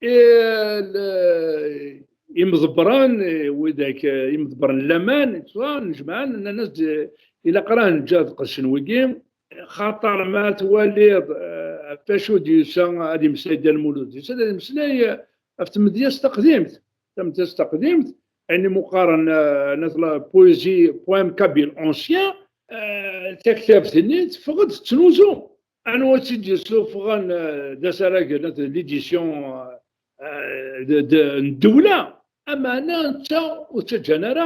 eh, l-, imḍebbren, eh, widak, eh, imḍebbren n laman, tu vois, nejmaɛen, nnan-as-d, eh, ilaq ara neǧǧ ad qedcen wigi, xaṭer ma twaliḍ, eh, ɣef wacu d-yusa ad imeslay Dda Lmulud. Yusa ad imeslay, eh, ɣef tmedyazt taqdimt. Tamedyazt taqdimt, ayen imu qqaren, eh, nat la poésie, poème kabyle ancien, eh, taktabt-nni teffeɣ-d tettnuzu. Anwa i tt-id-yessufɣen, eh, d asarag n l'édition, eh, de, de, n ddewla? Ameɛna netta ur ttaǧǧan ara,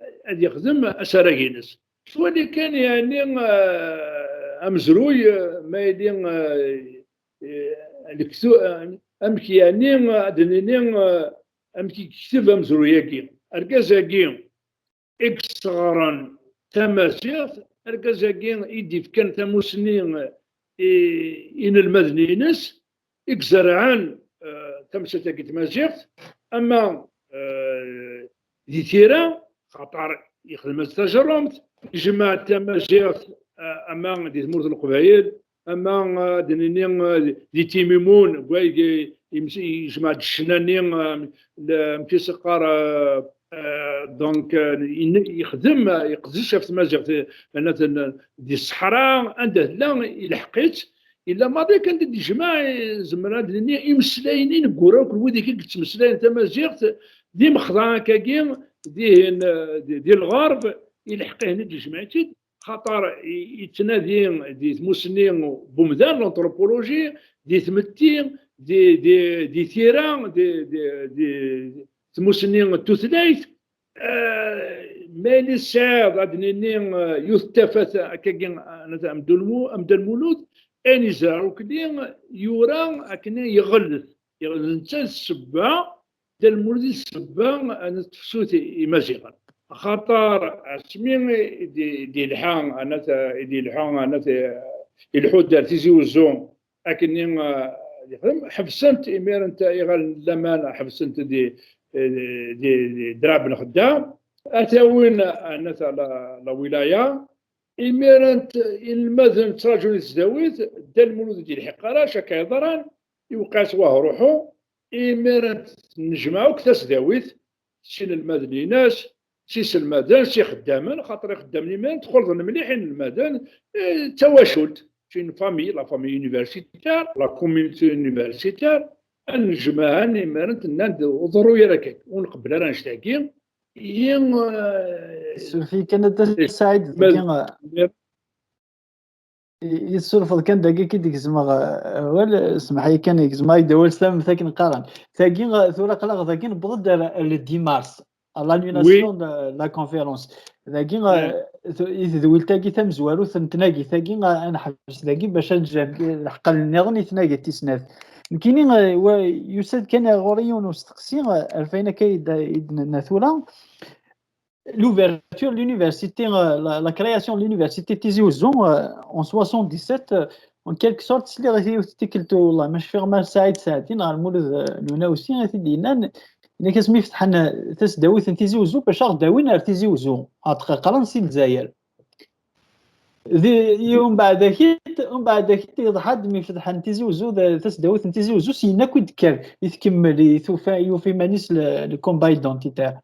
eh, ad yexdem asarag-ines. Twali kan, yani, eh, amezruy, eh, ma yili, eh, eh, lektu-, eh, amek, yani, ad nini, eh, amek i yekteb amezruy-agi. Argaz-agi i yesseɣren tamaziɣt, argaz-agi i d-ifkan tamusni i inelmaden-ines, i izerɛen, eh, tamsalt-agi n tmaziɣt, ama, eh, di tira, xaṭer yexdem-as tajerrumt, yejmeɛ-d tamaziɣt, eh, ama di tmurt n Leqbayel, ama, eh, ad nini, eh, di Timimun, deg wayeg, eh, ims-, yejmeɛ-d ccna-nni, eh, l-, amek i s-qqar, eh, eh, donc, eh, in-, yexdem, eh, yeqdec ɣef tmaziɣt, eh, anaten, eh, di ṣṣeḥra, anda tella, ilḥeq-itt. Yella maḍi kan d-ijmeɛ, eh, zemreɣ ad nini, imeslayen ineggura akk n wid i yettmeslayen tamaziɣt, d imexḍa akkagi, dihin, eh, di, di lɣerb, ilḥeq-ihin i d-ijmeɛ-itt-id. Xaṭer i-, yettnadi di tmussni n umdan, l'anthropologie, di tmetti, di, di, di tira, di, di, di tmussni n tutlayt. Eh, ma yili tesɛiḍ, ad nini, eh, yiwet n tafat akkagi, eh, n Dda Lmu-, n Dda Lmulud, ayen yezreɛ ukli, yura akken yeɣellet. Yeɣ-, d netta d ssebba, Dda Lmulud i d ssebba n tefsut i Imaziɣen. Axaṭer asmi i d-, i d-ilḥa, anat, i d-ilḥa, anat, ilḥu-d ar Tizi Uzzu, akken i, eh, yexdem, ḥebsen-t imiren iɣallen n laman, ḥebsen-t di, di, di, di Draɛ Ben Xedda, ad t-awin, anat, la, la wilaya, imiren inelmaden ttraǧun di tesdawit, Dda Lmulud ur d-yelḥiq ara, acu akka yeḍran, iwqeɛ-as wahruḥu, imiren tennejmaɛ akk tasdawit, s inelmaden-ines, s iselmaden, s ixeddamen, xaṭer ixeddamen imiren ttxulḍen mliḥ inelmaden, eh, d tawacult, c'est une famille, la famille universitaire, la communauté universitaire, ad nnejmaɛen imiren nnan-d ur ḍerru ara akka, ur nqebbel ara annect-agi, Ihi, eh, suref-iyi kan a Dda Saɛid, ma dagi, eh, Yessurfeḍ kan dagi ki d-gezmeɣ, eh, awal, eh, semḥ-iyi kan, gezmeɣ-ak-d awal s tamemt akken qqaren. Tagi, eh, tura aql-aɣ dagi newweḍ-d ar, ar le dix mars, à l'annulation de la conférence. Dagi, eh, tu- i tedwilt-agi tamezwarut n tnagit-agi, eh, ad neḥbes dagi bac ad neǧǧ lḥeqqal nniḍen i tnagit tis snat. Nekkini, eh, wa- yusa-d kan ɣur-i yiwen usteqsi, eh, ɣef wayen akka i d-, i d-nenna tura. L'ouverture de l'université, euh, la, la création de l'université de Tizi Ouzou, euh, en soixante-dix-sept, euh, en quelque sorte, sliɣ i tikkelt, والله ma cfiɣ ma Saɛid Saɛdi neɣ Lmulud, euh, Lwenawsi i t-id-yennan, yenna-k asmi fetḥen, euh, tasdawit n Tizi Ouzou bac aɣ-d-awin ar Tizi Ouzou, ad ɣ-d-qqaren si Lezzayer. Di, i umbeɛd akit, umbeɛd akit yeḍḥa-d mi fetḥen Tizi Ouzou, d-, tasdawit n Tizi Ouzou, syin akk i d-tekker, i tkemmel, i tufa, yufa iman-is le, le combat identitaire.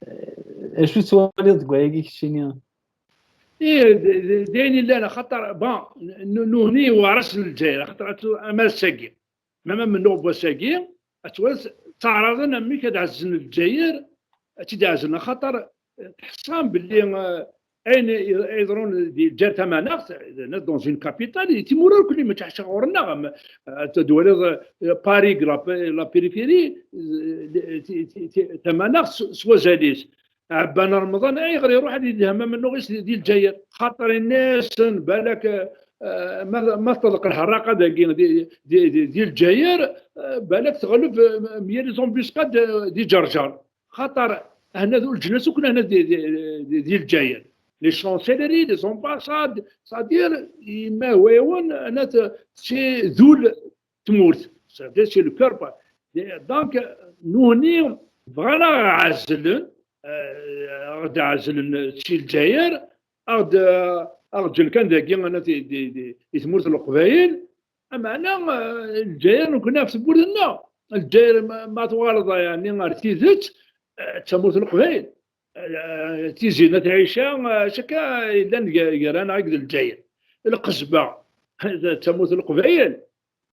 Eh, acu tettwaliḍ deg wayagi keččini? Ih, d, d, d ayen yellan, axaṭer, bon, n-, n-, nuhni iweɛr-as n Lezzayer, axaṭer atu-, am ass-agi, même amennuɣ n wass-agi, ad twaliḍ ttaɛraḍen amek ad ɛezzen Lezzayer, ad tt-id-ɛezzen, axaṭer, eh, tḥessam belli, eh, ayen i, i yeḍrun di Lezzayer tamaneɣt, dans une capitale, i timura irkelli, mačči ḥaca ɣur-neɣ, am, ad twaliḍ, eh, Paris, la, la périphérie, eh, ti, ti, ti, tamaneɣt s, s wazal-is. Ɛebban Remḍan, ayɣer iruḥ ad yedhem amennuɣ-is di, di Lezzayer? Xaṭer yenna-yasen, balak, eh, ma, ma teṭṭeḍ lḥerraqa dagi di, di, di, di Lezzayer, eh, balak teɣleb, eh, mya les embuscades, eh, di Ǧerǧer. Xaṭer hna d leǧnas akk hna di, di, di, di Lezzayer. Les chancelleries, les ambassades, c'est-à-dire, imahwayawen, hna t-, c'est d ul tmurt. C'est-à-dire, c'est le cœur. Donc, nuhni, bɣan ad ɣ-ɛezlen, eh, ad ɣ-d-ɛezlen si Lezzayer, ad ɣ-d-, ad ɣ-ǧǧen kan dagi, hna di, di, di, di tmurt n Leqbayel, Ameɛna, eh, Lezzayer nekkni ɣef tewwurt-nneɣ. Lezzayer ma, ma tuɣaleḍ, yeɛni, ar tidet, eh, d tamurt n Leqbayel. Eh, Tizi n At Ɛica, eh, acu akka yellan gar-, gar-aneɣ akked Lezzayer? Lqesba, d tamurt n Leqbayel.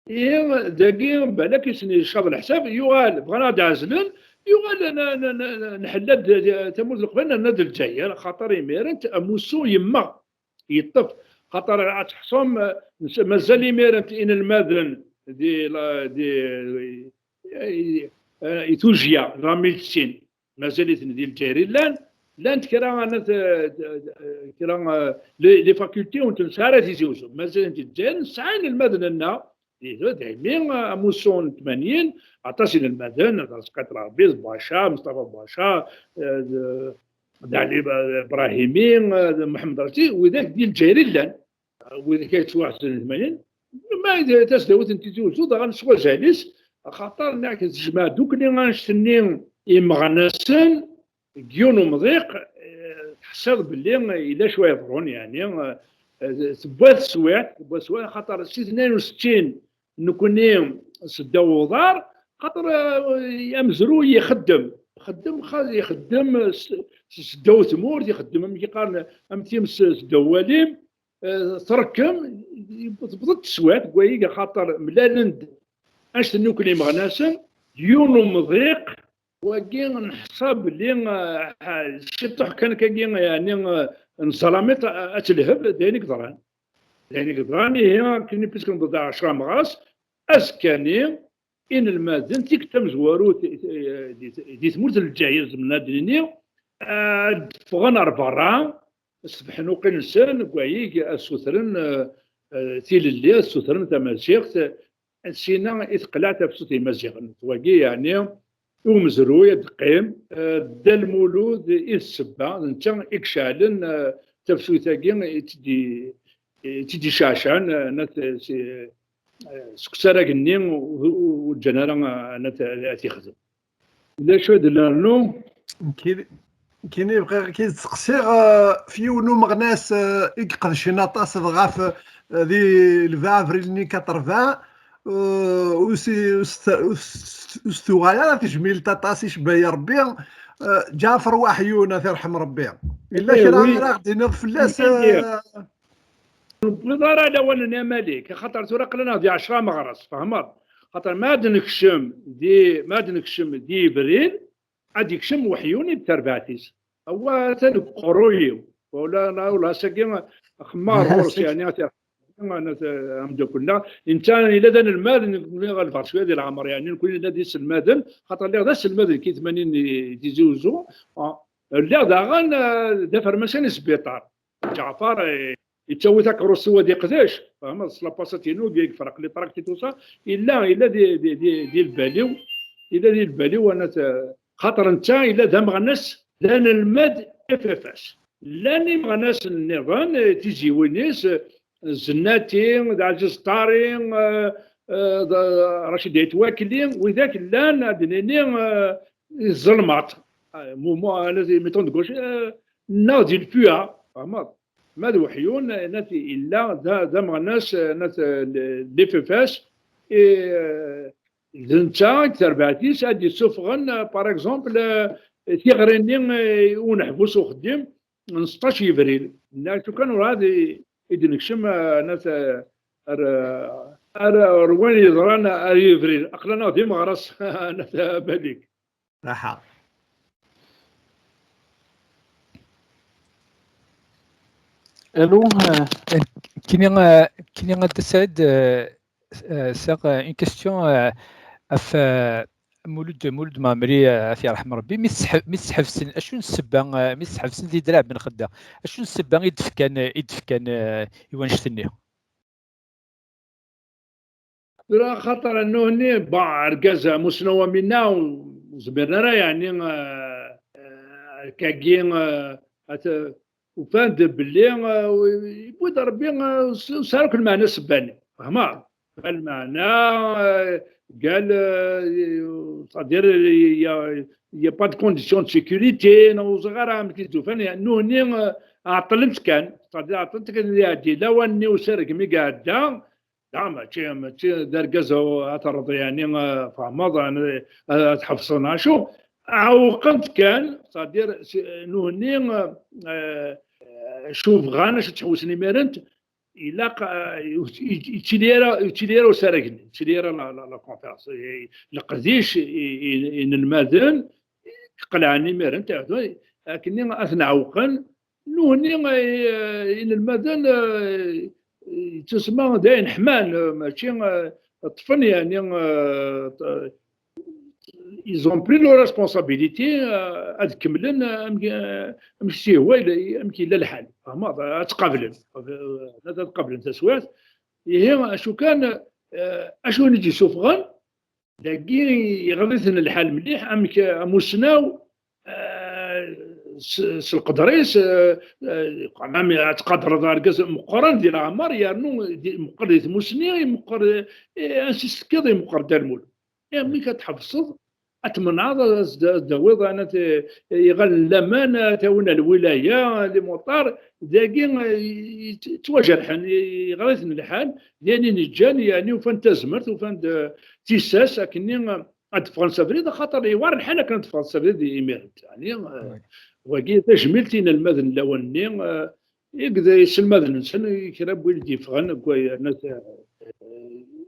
Ihi, dagi, balak i sen-icaḍ leḥsab, yuɣal, bɣan ad d-ɛezlen, yuɣal n-, n-, n-, n-, nḥella-d tamurt n Leqbayel, nerna d Lezzayer, xaṭer imiren amussu yemmeɣ. Yeṭṭef. Xaṭer ad tḥesum, eh, mazal imiren inelmaden di la, di, eh, eh, tujya, la médecine. Mazal-iten di Lezzayer i llan. Llant kra, eh, kra, eh, les, les facultés ur nesɛi ara Tizi Ouzou. Mazal-iten di Lezzayer, nesɛa inelmaden-nneɣ. Daymi, eh, amussu n tmanyin, aṭas inelmaden, Rezqi At Lɛerbi, d Baca, Mustafa Baca, eh, d, d Ɛli Ibrahimi, eh, d Mḥemmed Racid, widak di Lezzayer i llan. Widak ay yettwaɛezzlen tmanyin. Ma d tasdawit n Tizi Ouzou, daɣen s wazal-is, axaṭer nniɣ-ak tejmeɛ ddukkli annect-nni imeɣnasen deg yiwen umḍiq, eh, teḥṣiḍ belli yella cwiṭ yeḍrun, yeɛni, eh, tewwa teswiɛt, tewwa teswiɛt, axaṭer si tnayen u settin nekkni seddaw uḍar, xaṭer, eh, amezruy ixeddem, ixeddem, xa-, ixeddem s, s seddaw tmurt, ixeddem amek i qqaren, am times seddaw walim, eh, trekkem, tewweḍ-d teswiɛt deg wayagi, axaṭer mlalen-d annect-nni akk imeɣnasen, d yiwen umḍiq, wagi neḥṣa belli, eh, ciṭuḥ kan akkagi, yeɛni, eh, n ẓẓlamit, eh, ad telheb, d ayen i yeḍran. D ayen i yeḍran, ihi, akken i puisque newweḍ ɛecra meɣres, azekka-nni, inelmaden, tikkelt tamezwarut, eh, di, di tmurt n Lezzayer, zemren ad d-nini, eh, ad d-ffɣen ar berra, s tbeḥnuqin-nsen, deg wayig ad sutren, eh, eh, tilelli, ad sutren tamaziɣt, eh, sina i teqleɛ tafsut n Yimaziɣen. Wagi, yeɛni, i umezruy ad d-teqqim, eh, Dda Lmulud i d ssebba, d netta i iceɛlen, eh, tafsut-agi i tt-id-, i tt-id-iceɛcɛen, eh, nat-, si, eh, seg usarag-nni ur, ur, ur ǧǧan ara, eh, nat-, ad t-yexdem. D acu i d-nernu? Nekkini, nekkini bɣiɣ ad k-id-steqsiɣ, eh, f yiwen umeɣnas, eh, i iqedcen aṭas dɣef, eh, di lebɛa avril-nni quatre-vingts, eh, ur s-, ur s-, ur s-, ur s-tuɣal ara tejmilt aṭas i Cebba Rebbi, eh, Ǧaɛfer Waḥyun, ad t-irḥem Rebbi. Yella kra ara ɣ-d-tiniḍ fell-as, eh? Ur newwiḍ ara lawan n Amalik, axaṭer tura aql-aneɣ di ɛecra meɣres, tfehmeḍ? Xaṭer ma ad nekcem di, ma ad nekcem di Yebrir, ad yekcem Weḥyun i terbaɛt-is. Awa, atan deg uqerruy-iw. Wala, la, wala, ass-agi, axemmar ɣur-s, yeɛni, ad t-, Ameddakel-nneɣ netta yella d anelmad, nekni ɣelbeɣ cwiya di leɛmer, yeɛni nekni nella d iselmaden, xaṭer lliɣ d aselmad deg tmanin di Tizi Uzzu. Ah, lliɣ daɣen, eh, d afermasi n sbiṭar. Ǧaɛfar, eh, yettawi takeṛṛust-iw ad iqdec, fehmeḍ, s la passate-inu, di yefreq les tracts et tout ça, yella, yella di, di, di, di lbal-iw, yella di lbal-iw, anat, eh, xaṭer netta yella d ameɣnas, d anelmad F F S. Llan imeɣnasen nniḍen, eh, tiziwin-is, eh, Zennati, d Ɛziz Ṭari, eh, eh, d, eh, Racid Ayt Wakli, widak llan, ad nini, eh, ẓelmaṭ. Eh, moment, eh, les mettons de gauche, eh, neɣ di lfuya, fehmeḍ? Ma d Weḥyun, eh, nat, yella d, d ameɣnas, eh, nat, eh, l-, l-F F S, eh, d netta i d terbaɛt-is ad d-yessufɣen, eh, par exemple, eh, tiɣri-nni, eh, i uneḥbus uxeddim n seṭṭac yebrir. Nna kan urɛad i, i d-nekcem, eh, nat, eh, ar, ar, ar wayen yeḍran ar yebrir. Aql-aneɣ d imeɣras, nat Malik. Raḥa. Allô, euh, Kini, euh, Kini Abdessaid, euh, euh, c'est, euh, une question, euh, af, euh, Mulud, Mulud Mɛemmri, euh, ad t-yerḥem Rebbi, mi tesḥ-, mi tesḥebsen, acu n ssebba, euh, mi tesḥebsen di Draɛ Ben Xedda, acu n ssebba i d-fkan, i d-fkan, euh, i wanect-nni? Tura, xaṭer nnuhni, bon, argaz amusnaw am winna, ur zmiren ara, yeɛni, eh, eh, akkagi, eh, at-, ufan-d belli, eh, yewwi-d Rebbi, eh, s-, sɛan akk lmeɛna ssebba-nni. Fehmeḍ? Lmeɛna, eh, قال, eh, c'est-à-dire, il y a, il y a pas de condition de sécurité, neɣ ur ẓriɣ ara amek i d-ufan, yeɛni, nnuhni, eh, ɛeṭṭlen-t kan, c'est-à-dire ɛeṭṭlen-t kan ad iɛeddi lawan-nni usareg mi iɛedda, da, mačči, mačči d argaz a, a terreḍ, yeɛni, eh, fehmeḍ, eh, ad tḥebseḍ neɣ acu. Ɛewqen-t kan, c'est-à-dire, s-, nnuhni, eh, eh, acu bɣan, acu ttḥewwisen imiren, ilaq, eh, ur tt-, ur tt-, ur yettili ara, ur yettili ara usarag-nni, ur yettili ara la, la, la conférence. Eh, leqdic i, i, inelmaden, qelɛen imiren, akken ad ten-ɛewqen, nnuhni, eh, inelmaden, eh, yettusemma d ayen ḥman, eh, mačči, eh, ṭṭfen, yeɛni, eh, ṭ-, ils ont pris leur responsabilité, eh, ad kemmlen, eh, amek, eh, amek s-yehwa, amek yella lḥal. Fehmeḍ? Ad tt-qablen. Ad, ad qablen taswiɛt. Ihi, acu kan, eh, acu i d-yessufɣen? Dagi yeɣḍ-iten lḥal mliḥ, amek amusnaw, eh, s, s lqedr-is, eh, eh, ad tqadreḍ argaz meqqren di leɛmer, yernu di, meqqer di tmusni, meqqer, eh, ansi s-tekkiḍ, meqqer Dda Lmulud. Eh, amek ad tḥebseḍ, ad tmenɛeḍ, ad s-, ad s-d-tawiḍ, anat, eh, iɣallen n laman, ad tawin ar lwilaya, les motards, dagi, eh, yettwajerḥen, yeɣḍ-iten lḥal, d ayen i n-ǧǧan, yeɛni ufan-d tazmert, ufan-d, eh, tissas, akkenni, eh, ad d-ffɣen s abrid, axaṭer yewɛer lḥal akken ad d-ffɣen s abrid imiren. Yeɛni, eh, wagi d tajmilt i inelmaden n lawan-nni, eh, i d iselmaden-nsen, i kra n wid d-yeffɣen deg wayerna, eh,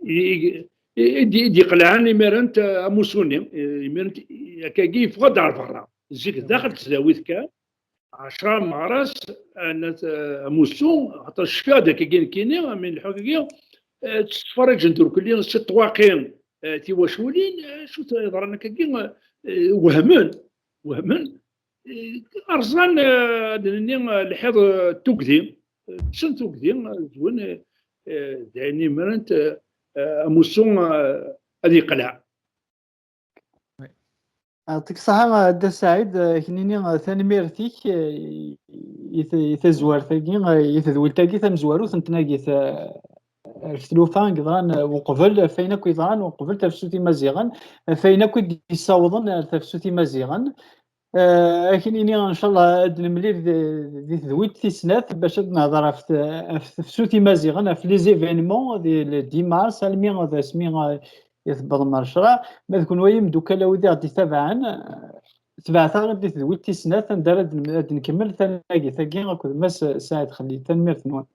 i, i, i, i d-, i d-iqelɛen imiren, eh, amussu-nni, eh, imiren, akkagi yeffeɣ-d ar berra. Zik daxel tesdawit kan, ɛecra meɣres, eh, nat, eh, amussu, xaṭer cfiɣ-d akkagi nekkini, mi nleḥḥu akkagi, eh, ttferriǧen-d irkelli s ṭṭwaqi, eh, tiwaculin, eh, acu t-, yeḍran akkagi, eh, wehmen, wehmen, eh, rẓan, eh, ad nini, eh, lḥiḍ, eh, n tugdi, eh, kksen tugdi, eh, zwen, eh, eh, d ayen imiren, eh, eh, amussu, eh, ad yeqleɛ. Yeɛṭik ṣṣeḥḥa, a Dda Saɛid, eh, knini, eh, tanemmirt-ik, eh, i t-, i tazwart-agi, eh, i tedwilt-agi tamezwarut n tnagit, eh, ɣef tlufa i yeḍran, eh, uqbel, ɣef wayen akk yeḍran uqbel tafsut imaziɣen, ɣef wayen akk i d-yessawḍen ar tafsut imaziɣen. Eh, ad k-nini, ncallah, ad nemlil di, di tedwilt tis snat, bac ad nehder ɣef t-, ɣef tefsut imaziɣen, ɣef les événements, di le dix mars, almi d asmi, eh, i tewweḍ mer ccreɛ. Ma d kunwi ay imeddukal, a wid i ɣ-d-itabaɛen, eh, tebɛet-aɣ-d di tedwilt tis snat, anda ara d-, ad d-nkemmel tanagit-agi akked Mass Saɛid Xellil. Tanemmirt-nwen.